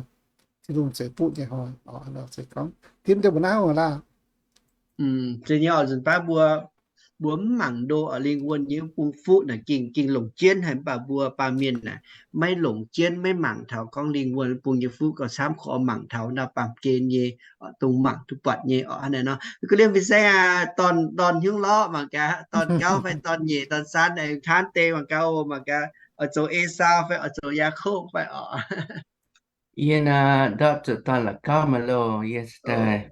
Tin-Hungh ceix fuqv nyei hnoi. Se gorngv ginv deix mbuo naaiv laah. Zeiz nyei oc, nzunc baav mbuo, mbuo mv mangc ndo oc, lingh wuonh nyei bung fuqv naaic gengh, gengh longc jienv haic, mv baac mbuo baamh mienh naaic maiv longc jienv, maiv mangc taux gorngv lingh wuonh bung nyei fuqv gauh camv, korv mangc taux naaiv baamh gen nyei, dongh mangc duqv buatc nyei oc. Hnangv naaiv nor, ga'liem fin-saeng aac, dorn, dorn hnyouv lorqc mangc gaax, dorn gauv fai dorn nyeic, dorn saanv, hnangv deix mangc gaax oc, mangc gaax oix zoux Esaau fai oix zoux Yaakopv fai oc. Yie naaic ndortv zuqc dorn la'gauv maiv loh, yie se daaih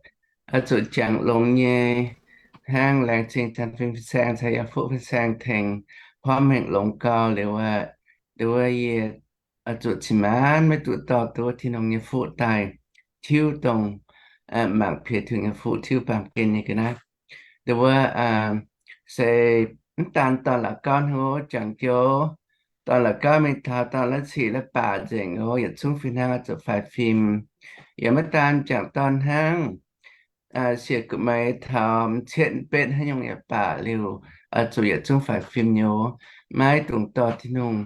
oix zuqc jangx longx nyei, hnangv laengz zingh Janx fin-saeng caux yie fuqv fin-saeng tengx porv mengh longx gau liuz, nduov wuov yie oix zuqc cin-maanc maiv duqv dorh nduov Tin-Hungh nyei fuqv daaih tiuv dongh mangc piex Tin-Hungh nyei fuqv tiuv baamh gen nyei ga'naaiv. Nduov wuov se mv daan dorn la'gauv hnangv jangx joux, dorn la'gauv mingh taux dorn la'ciqv la'baac nzengc oc, yietc zungv fih hnangv oix zuqc faix fim. Yaac maiv daan jangx dorn hnangv, siec gu'meix taux m'cietv m'betv haaix nyungc yaac baac liuz, oix zuqc yietc zungv faix fim nyei oc. Maiv dungx dorh Tin-Hungh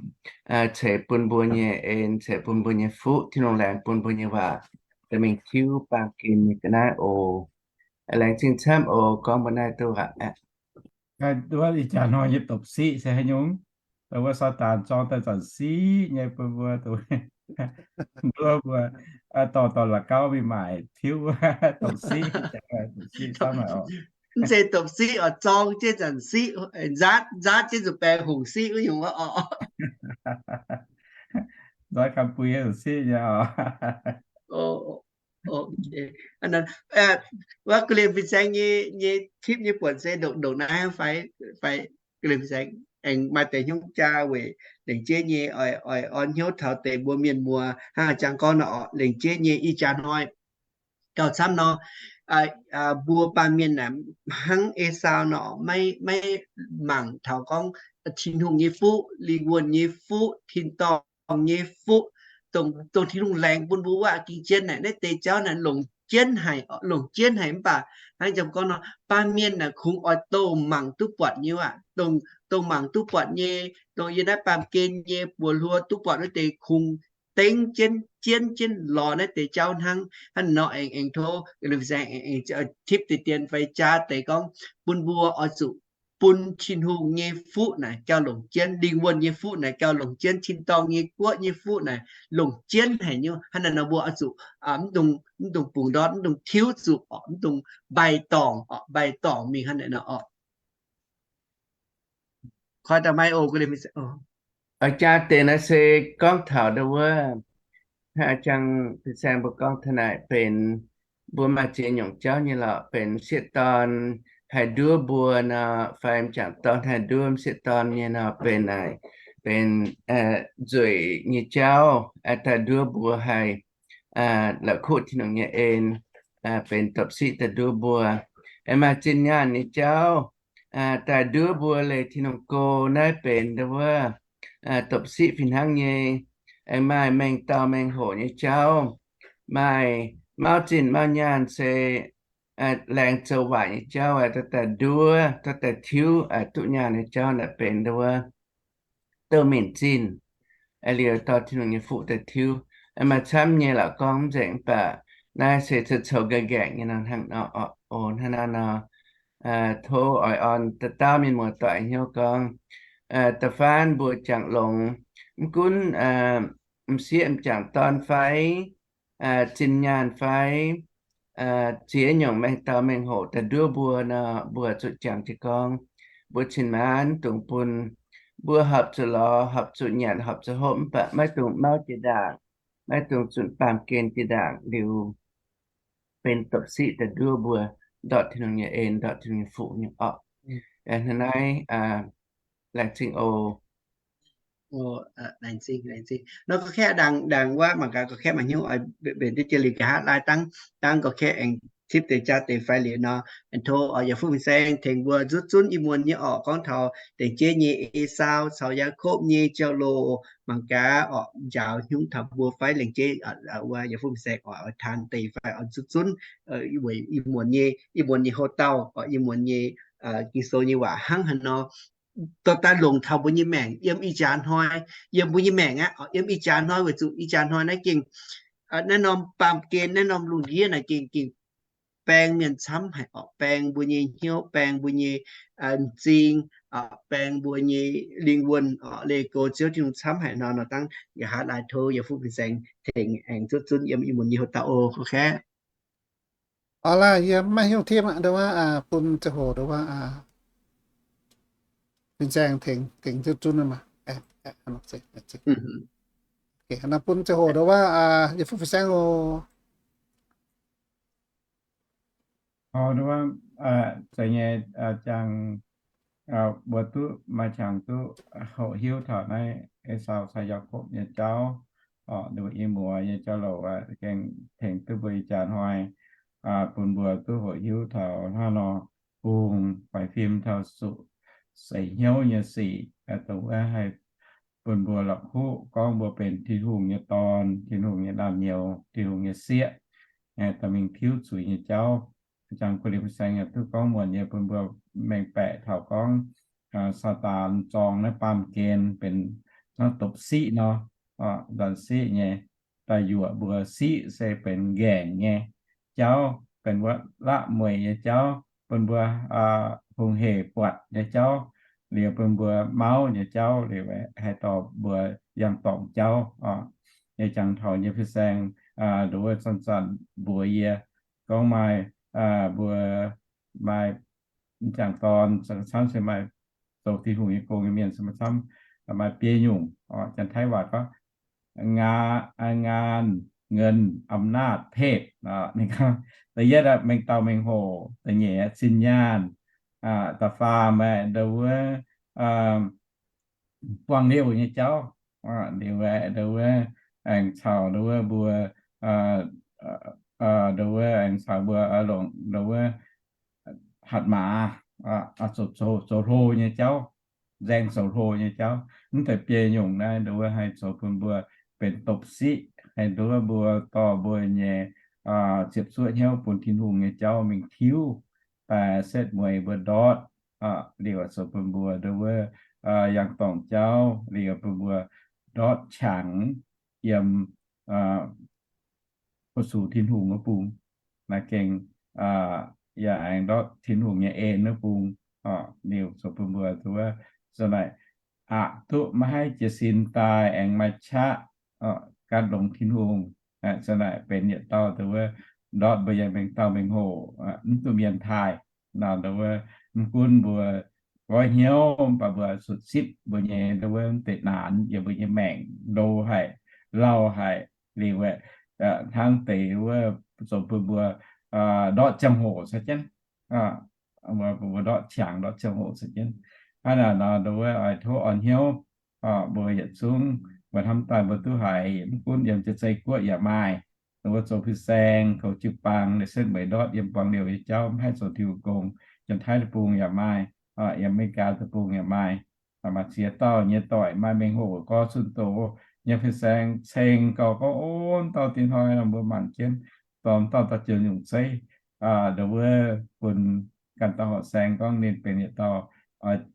ceix bun mbuo nyei en, ceix bun mbuo nyei fuqv, Tin-Hungh laengz bun mbuo nyei waac, mingh tiuv baamh gen nyei ga'naaiv oc. Laengz zingh camv oc, gorngv mbuo naaiv duqv aqv. Wuov ih jaax hnoi nyei dopc siqv se haaix nyungc? Wuov Saadaan zorng daaih zanc siqv nyei bun mbuo, nduov mbuo dorh dorn la'gauv mingh maaic tiuv dopc siqv, dopc siqv camv haic oc. Mv zeiz dopc siqv oc, zorng jienv zanc siqv, nzaatv, nzaatv jienv zuqc baeng hungh siqv wuov nyungc wuov oc. Nzaatv ganh bui zanc siqv nyei oc. Wuov ga'lien fin-saeng nyei, nyei tipv nyei buonc se ndongc, ndongc naaiv fai, fai ga'lien fin-saeng? aengx maaih deix hnyouv jaa weic lengc jeiv nyei oix, oix orn hnyouv taux deix mbuo mienh muoz hnangv jang gorngv nor orqc, lengc jeiv nyei ih jaax hnoi gauh camv nor, mbuo baamh mienh naaic hnangv Esaau nor, maiv, maiv mangc taux gorngv Tin-Hungh nyei fuqv, lingh wuonh nyei fuqv, tin-dorngh nyei fuqv, dongh, dongh Tin-Hungh laengz bun mbuo wuov ging jienv naaic, naaiv deix jauv naaic longc jienv haic, longc jienv haic mv baac hnangv jang gorngv nor, baamh mienh naaic kungx oix dongh mangc duqv buatc nyei aqv, dongh, dongh mangc duqv buatc nyei, dongh yiem naaiv baamh gen nyei buoz hluo duqv buatc wuov deix kungx dengv jienv, jienv jienv lorz naaiv deix jauv hnangv. Hnangv nor aengx, aengx tov Liuz Saeng aengx, aengx tipv deix dien fai jaa deix gorngv bun mbuo oix zuqc bun Tin-Hungh nyei fuqv naaic gauh longc jienv, lingh wuonh nyei fuqv naaic gauh longc jienv, tin-dorngh nyei guoqv nyei fuqv naaic longc jienv haic nyei. Hnangv naaic nor mbuo oix zuqc mv dungx, mv dungx bungx ndortv, mv dungx tiuv zuqc orqc, mv dungx mbaih dorngc orqc, mbaih dorngc mingh hnangv naaic nor orqc. Koi daaih maiv o gu liemh. Jaa deix naaiv se gorngv taux ndau wuov, hnangv jang fin-saeng mbuo gorngv taux naaic benx mbuo maaih ziex nyungc jauv nyei lorqc, benx m'sieqv dorn haih nduov mbuo nor, fai m'jangc dorn haih nduov m'sieqv dorn nyei nor, benx naaic, benx nzueic nyei jauv daaih nduov mbuo haih la'kuqv Tin-Hungh nyei en, benx dopc siqv daaih nduov mbuo. Aengx maaih zinh nyaanh nyei jauv daaih nduov mbuo leih Tin-Hungh go. Naaiv benx ndau wuov dopc siqv fih hnangv nyei. Aengx maaih mengh dauh mengh hoc nyei jauv, maaih mauv zinh mauv nyaanh se laengz zoux waaic nyei jauv daaih nduov, daaih tiuv duqv nyaanh nyei jauv naaic benx ndau wuov douh minc zinh liuz dorh Tin-Hungh nyei fuqv daaih tiuv. Maaih camv nyei lorqc gorngv mv nzengc, mv baac naaiv se coux-coux nqaengh nqaengh nyei nor hnangv nor. O, hnangv naaiv nor, tov oix orn dauh dauh mienh muoz doic hnyouv gorngv, da'faanh mbuo jangx longx, mv gunv m'sieqv m'jangc dorn fai zinh nyaanh fai ziex nyungc mengh dauh mengh hoc daaih nduov mbuo nor, mbuo zuqc jangx jiez gorngv, mbuo cin-maanc dungx bun, mbuo horpc zuqc lorz, horpc zuqc nyanc, horpc zuqc hopv, mv baac maiv dungx mauv jiex ndaangc, maiv dungx zunc baamh gen jiex ndaangc liuz benx dopc siqv daaih nduov mbuo ndortv Tin-Hungh nyei en, ndortv Tin-Hungh nyei fuqv nyei orqc. Hnangv naaiv, laengz zingh oc. Nor gorngv kaeqv ndaangc, ndaangc wuov mangc gaax gorngv kaeqv maaih hnyouv oix mbenc duqv jiex liuz nqa'haav laai dangv, dangv gorngv kaeqv aengx tipv deix jaa deix fai liuz nor, aengx tov oix yaac fuqv fin-saeng tengx mbuo nzutv zunv ih muonz nyei orqc, gorngv taux dengc jeiv nyei Esaau caux Yaakopv nyei jauv-louc. Mangc gaax orqc njaaux hnyouv taux mbuo fai lengc jeiv wuov yaac fuqv fin-saeng oix, oix taan deix fai oix nzutv zunv weic ih muonz nyei, ih muonz nyei houv dauh orqc, ih muonz nyei Ging-Sou nyei waac hnangv haaix nor dorh daaih longc taux mbuo nyei maengc yiem ih jaax hnoi, yiem mbuo nyei maengc aqv, yiem ih jaax hnoi weic zuqc ih jaax hnoi naaiv gengh naaiv norm baamh gen, naaiv norm lungh ndiev naaic gengh, gengh baeng mienh camv haic orqc, baeng mbuo nyei hnyouv, baeng mbuo nyei m'zing, baeng mbuo nyei lingh wuonh orqc, leih go Ziouv Tin-Hungh camv haic nor. Nor dangv nqa'haav laai tov yaac fuqv fin-saeng tengx aengx nzutv zunv yiem ih muonz nyei houv dauh oc. Gorngv kaeqv Orqc laaih, yie maiv hiuv tipv aqv, ndau wuov bun ziangh hoc ndau wuov fin-saeng tengx, tengx nzutv zunv maah. Nor bun ziangh hoc ndau wuov yie fuqv fin-saeng oc. Ndau wuov, zeiz nyei, jangx mbuo duqv maaih qangx duqv hoqc hiuv taux naaiv Esaau caux Yaakopv nyei jauv. Orqc, ninh ih muoz nyei jauv-louc gengh tengx duqv mbuo ih jaax hnoi, bun mbuo duqv hoqc hiuv taux hnangv nor bungx faix fim taux zuqc seix hnyouv nyei sic, dongh wuov haih bun mbuo la'kuqv gorngv mbuo benx Tin-Hungh nyei dorn, Tin-Hungh nyei naamh nyouz, Tin-Hungh nyei sieqv, dorh mingh tiuv zuiz nyei jauv. Jangx Guoqv Liuz fin-saeng yaac duqv gorngv muonc nyei bun mbuo mengh baeqc taux gorngv Saadaan zorng naaiv baamh gen benx hnangv dopc siqv nor, nzanc siqv nyei, daaih yuoqc mbuo. Siqv se benx nqaengc nyei jauv, benx wuov la'mueic nyei jauv, bun mbuo hungh hec buatc nyei jauv, liuz bun mbuo mauv nyei jauv, liuz haih dorh mbuo yangh dorngc jauv. Nyei jangx taux nyei fin-saeng nduov zanc-zanc mbuox yie gorngv maaih mbuo maaih m'jangc dorn camv se maaih zoux Tin-Hungh nyei gong nyei mienh se maaih camv, maaih biei nyungc. Janx-Taiv waac gorngv งาน เงิน อำนาจ เพศ. Ninh gorngv da'yietv mengh dauh mengh hoc, da'nyeic zinh nyaanh, da'faam ndau wuov buangh liouh nyei jauv. Liuz aengx nduov wuov, aengx caux nduov wuov mbuo, nduov wuov aengx caux mbuo longc nduov wuov hatc maaz, zoux hlo nyei jauv, nzaeng zoux hlo nyei jauv. Mv deix biei nyungc naaiv nduov wuov haih zoux bun mbuo benx dopc siqv, haih nduov wuov mbuo dorh mbuo nyei ziepc zuoqv hnyouv bun Tin-Hungh nyei jauv mingh tiuv daaih setv mueiz mbuo ndortv. Liuz zoux bun mbuo nduov wuov yangh dorngc jauv, liuz bun mbuo ndortv qangx yiem fu-sux Tin-Hungh wuov bung. Naaiv gengh yaac aengx ndortv Tin-Hungh nyei en wuov bung. Liuz zoux bun mbuo nduov wuov za'naaic aqc duqv maiv haih jiez sin daaih aengx maaih qaqv gan longx Tin-Hungh. Za'naaic benx yietc dauh nduov wuov ndortv mbuo nyei mengh dauh mengh hoc, mv duqv mienh taaih. Nduov wuov mv gunv mbuo goiv hnyouv, mv baac mbuo sutc sipv mbuo nyei nduov wuov mv deix naanx yiem mbuo nyei maengc, ndo haic, lauh haic, liuz hnangv deix wuov zoux bun mbuo ndortv ziangh hoc caux jienv, mbuo ndortv qangx ndortv ziangh hoc caux jienv. Hnangv naaic nor nduov wuov oix tov orn hnyouv mbuo yietc zungv, mbuo hnamv daaih mbuo duqv haiz mv gunv yiem jiex zei guoqv yaac maaih, nduov wuov zoux fin-saeng goux jiu-baang, ninh setv mueiz ndortv yiem buangh liouh nyei jauv, mv haih zoux diuh gong. Janx-Taiv deic-bung yaac maaih, yiem Aa^me^li^gaa deic-bung yaac maaih. Maaih ziex dauh nyei doic maaih mengh hoc gorx zunh doz nyei fin-saeng ceng gauh gorngv, ov, dauh diex hnoi nor mbuo mangc jienv dorh dauh dauh jiex nyungc zeiv, nduov wuov bun ganh dauh horqc saeng gorngv ninh benx yietc dauh,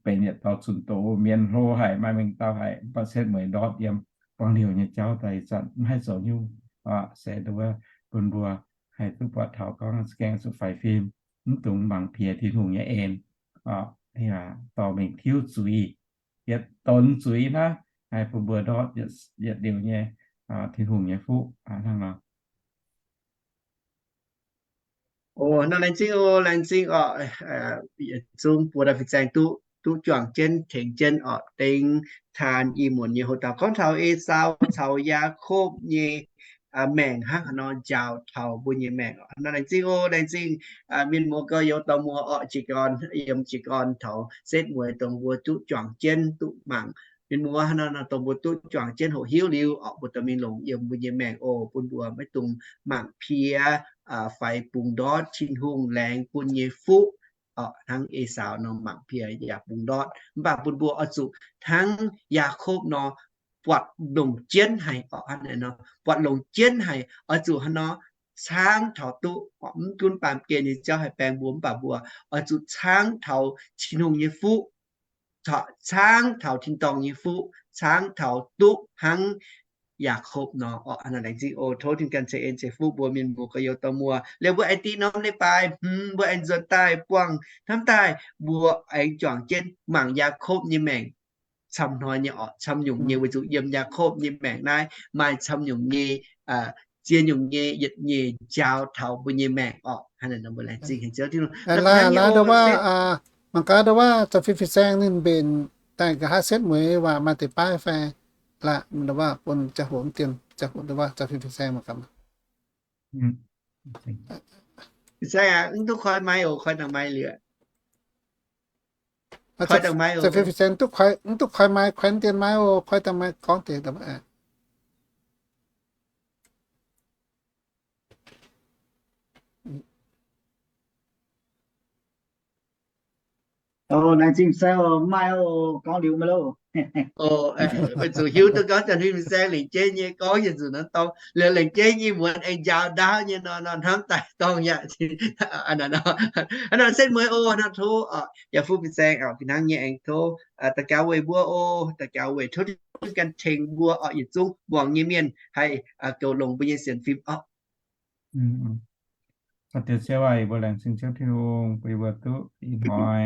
benx yietc dauh zunh doz mienh hlo haic, maaih mengh dauh haic, mv baac setv mueiz ndortv yiem buangh liouh nyei jauv daaih ih zanc mv haih zoux nyungc. Se nduov wuov bun mbuo haih duqv buatc taux gorngv za'gengh zuqc faix fim, mv dungx mangc piex Tin-Hungh nyei en, dorh mingh tiuv zuiz, yietc donx zuiz hnangv, haih bun mbuo ndortv yietc liuz nyei Tin-Hungh nyei fuqv hnangv nor. O, nor laengz zingh o, laengz zingh orqc. Yietc zungv buo dauh fin-saeng duqv, duqv juangc jienv, tengx jienv orqc, dengx taan ih muonz nyei hoc dauh gorngv taux Esaau caux Yaakopv nyei maengc hnangv haaix nor njaaux taux mbuo nyei maengc orqc. Nor laengz zingh o, laengz zingh mienh muoz gorx-youz dorh mbuo orqc jiez gorn, yiem jiez gorn taux setv mueiz dongh mbuo duqv juangc jienv duqv mangc. Mienh muoz hnangv nor dongh mbuo duqv juangc jienv hoqc hiuv liuz orqc, mbuo dorh mingh longc yiem mbuo nyei maengc oc, bun mbuo maiv dungx mangc piex faix bungx ndortv Tin-Hungh laengz bun nyei fuqv orqc, hnangv Esaau nor mangc piex yaac bungx ndortv. Mv baac bun mbuo oix zuqc hnangv Yaakopv nor buatc longc jienv haic orqc, hnangv naaiv nor buatc longc jienv haic, oix zuqc hnangv nor caangv taux duqv orqc. Mv gunv baamh gen nyei jauv haih baeng mbuo, mv baac mbuo oix zuqc caangv taux Tin-Hungh nyei fuqv, caangv taux tin-dorngh nyei fuqv, caangv taux duqv hnangv Yaakopv nor orqc. Hnangv naaiv laengz zingh oc. Tov Tin-Hungh ganh ceix en ceix fuqv mbuo mienh muoz gorx-youz dorh mbuo. Liuz mbuo aengx dingh norm leiz-baaix hmz mbuo aengx nzuonx daaih buangh hnamv daaih mbuo aengx juangc jienv mangc Yaakopv nyei maengc camv hnoi nyei orqc, camv nyungc nyei, weic zuqc yiem Yaakopv nyei maengc naaiv maaih camv nyungc nyei, ziex nyungc nyei yietc nyeic njaaux taux mbuo nyei maengc orqc. Hnangv naaiv nor mbuo laengz zingh haic Ziouv Tin-Hungh. Mangc gaax ndau wuov, za'fih fin-saeng ninh mbenc daaih nqa'haav setv mueiz waac maaih deix baav fai laac, ndau wuov bun ziangh hoc mv dien, ziangh hoc ndau wuov za'fih fin-saeng mangc gaax. Fin-saeng aac, mv duqv koi maiv oc, koi dangh maiv liuz. Koi dangh maiv oc. Za'fih fin-saeng mv duqv koi maiv, koi mv dien maiv oc, koi dangh maiv gorngv deix. Laengz zingh fin-saeng oc, mv maaih oc, gorngv liuz maiv loh. Weic zuqc hiuv duqv gorngv za'fih fin-saeng lengc jeiv nyei gorngv yietc nzunc nor dorngx, liuz lengc jeiv nyei muonz aengx njaaux ndaauv nyei nor, nor hnamv daaih dorngx yaac hnangv nor setv mueiz oc. Hnangv tov yaac fuqv fin-saeng fih hnangv nyei aengx tov daux gaux weic mbuo oc. Daux gaux weic tov Tin-Hungh ganh tengx mbuo orqc, yietc zungv muangx nyei mienh haih goux longx mbuo nyei sienx fim orqc. Diex Ziouv aac, yie mbuo laengz zingh Ziouv Tin-Hungh bun yie mbuo duqv ih hnoi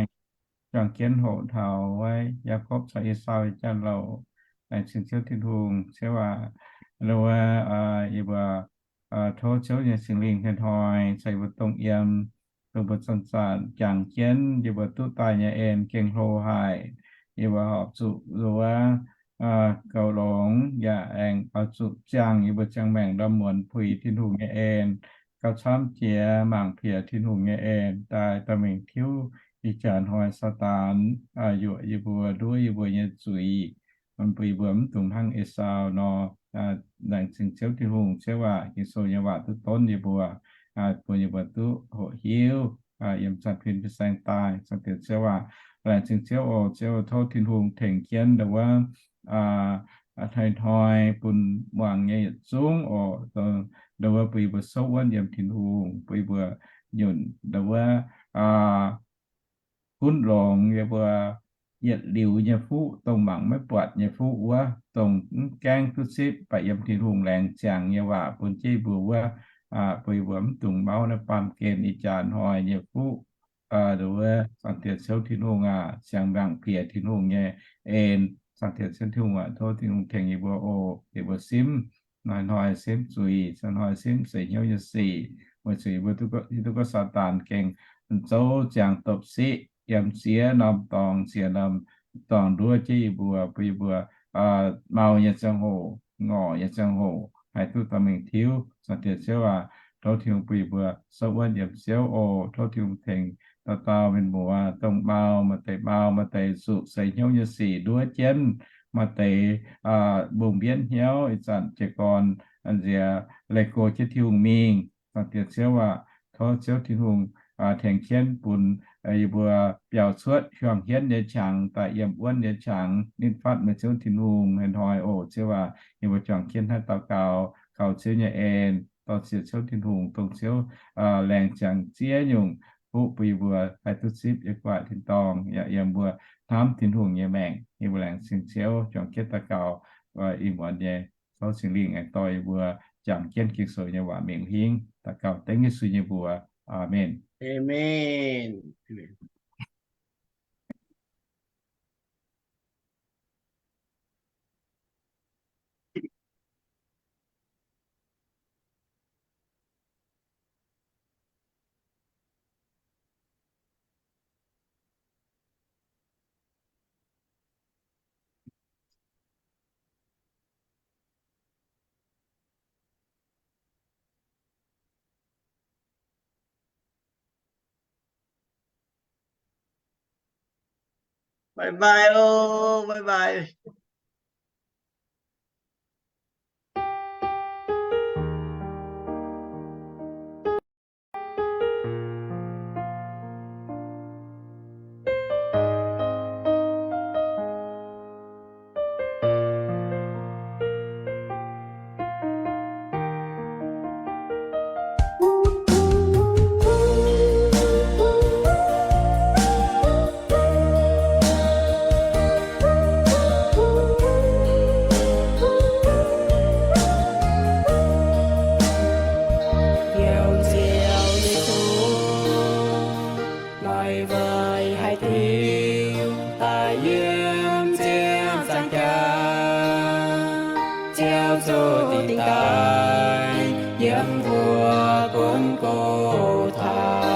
juangc jienv hoqc taux wuov Yaakopv caux Esaau nyei jauv-louc. Laengz zingh Ziouv Tin-Hungh. Ziouv aac, wuov, yie mbuo tov Ziouv nyei Singx Lingh hnoi-hnoi caux yie mbuo dongh yiem, dongh mbuo zanc-zanc jangx jienv yie mbuo duqv daaih nyei en gengh hlo haic. Yie mbuo horpc zuqc wuov goux longx yaac aengx oix zuqc ziangh yie mbuo ziangh maengc ndorm muonz puix Tin-Hungh nyei en, gauh camv jiex mangc piex Tin-Hungh nyei en daaih dorh mingh tiuv ih jaax hnoi Saadaan yuoqc yie mbuo, nduov yie mbuo nyei zuiz. bun yie mbuo mv dungx hnangv Esaau nor. Laengz zingh Ziouv Tin-Hungh, Ziouv aac, Ging-Sou nyei waac duqv donv yie mbuo, bun yie mbuo duqv hoqc hiuv yiem zanc-fim fin-saeng daaih. Ziouv Diex, Ziouv aac, laengz zingh Ziouv oc. Ziouv, tov Tin-Hungh tengx jienv ndau wuov hnoi-hnoi bun muangx nyei yietc zungv oc, ndau wuov bun yie mbuo souv wuonv yiem Tin-Hungh, bun yie mbuo nyunc ndau wuov gunv longx yie mbuo yietc liuz nyei fuqv, dongh mangc maiv buatc nyei fuqv wuov, dongh mv gaengh duqv zipv, baac yiem Tin-Hungh laengz ziangx nyei waac bun jienv yie mbuo wuov, bun yie mbuo mv dungx mauv naaiv baamh gen ih jaax hnoi nyei fuqv. Ndau wuov Zaangc Diex Ziouv Tin-Hungh aac, siang-mangc bieqc Tin-Hungh nyei en. Zaangc Diex Ziouv Tin-Hungh aac, tov Tin-Hungh tengx yie mbuo oc. Yie mbuo simv hnoi-hnoi simv zuiz, hnoi-hnoi simv seix hnyouv nyei sic, weic zuqc yie mbuo hiuv duqv gorngv Saadaan gengh zouv ziangx dopc siqv yiem ziex norm dorngx, ziex norm dorngx nduov jienv yie mbuo, bun yie mbuo mau nyei ziangh hoc, ngorc nyei ziangh hoc haih duqv dorh mingh tiuv. Zaangc Diex Ziouv aac, tov Tin-Hungh bun yie mbuo souv wuonv yiem Ziouv oc. Tov Tin-Hungh tengx dauh dauh mienh muoz dongh mau, maaih deix mau, maaih deix zuqc seix hnyouv nyei sic nduov jienv, maaih deix mbungh mbienv hnyouv ih zanc jiez gorn nziex leih go jienv Tin-Hungh mingh. Zaangc Diex Ziouv aac, tov Ziouv Tin-Hungh tengx jienv bun yie mbuo biaux cuotv hiuang hienv nyei qangx daaih yiem wuonv nyei qangx. Ninh fatv meih Ziouv Tin-Hungh hnoi-hnoi oc. Ziouv aac, yie mbuo juangc jienv naaiv daux gaux kaux Ziouv nyei en, dorh ziec Ziouv Tin-Hungh, dongh Ziouv laengz ziangx ziex nyungc fuqv bun yie mbuo haih duqv zipv yiem gu'nguaaic tin-dorngh, yaac yiem mbuo hnamv Tin-Hungh nyei maengc. Yie mbuo laengz zingh Ziouv, juangc jienv daux gaux ih muonz nyei, tov Singx Lingh aengx dorh yie mbuo jangx jienv Ging-Sou nyei waac mingh hingv. Daux gaux dengv Yesu nyei mbuox. Aamen. Aamen. Bye bye ôh, bye bye. Laaix weic haaix diuc daaih yiem ziangh zaangc jaax, Ziouv zuqc dingc daaih yiem mbuo gunv go taux.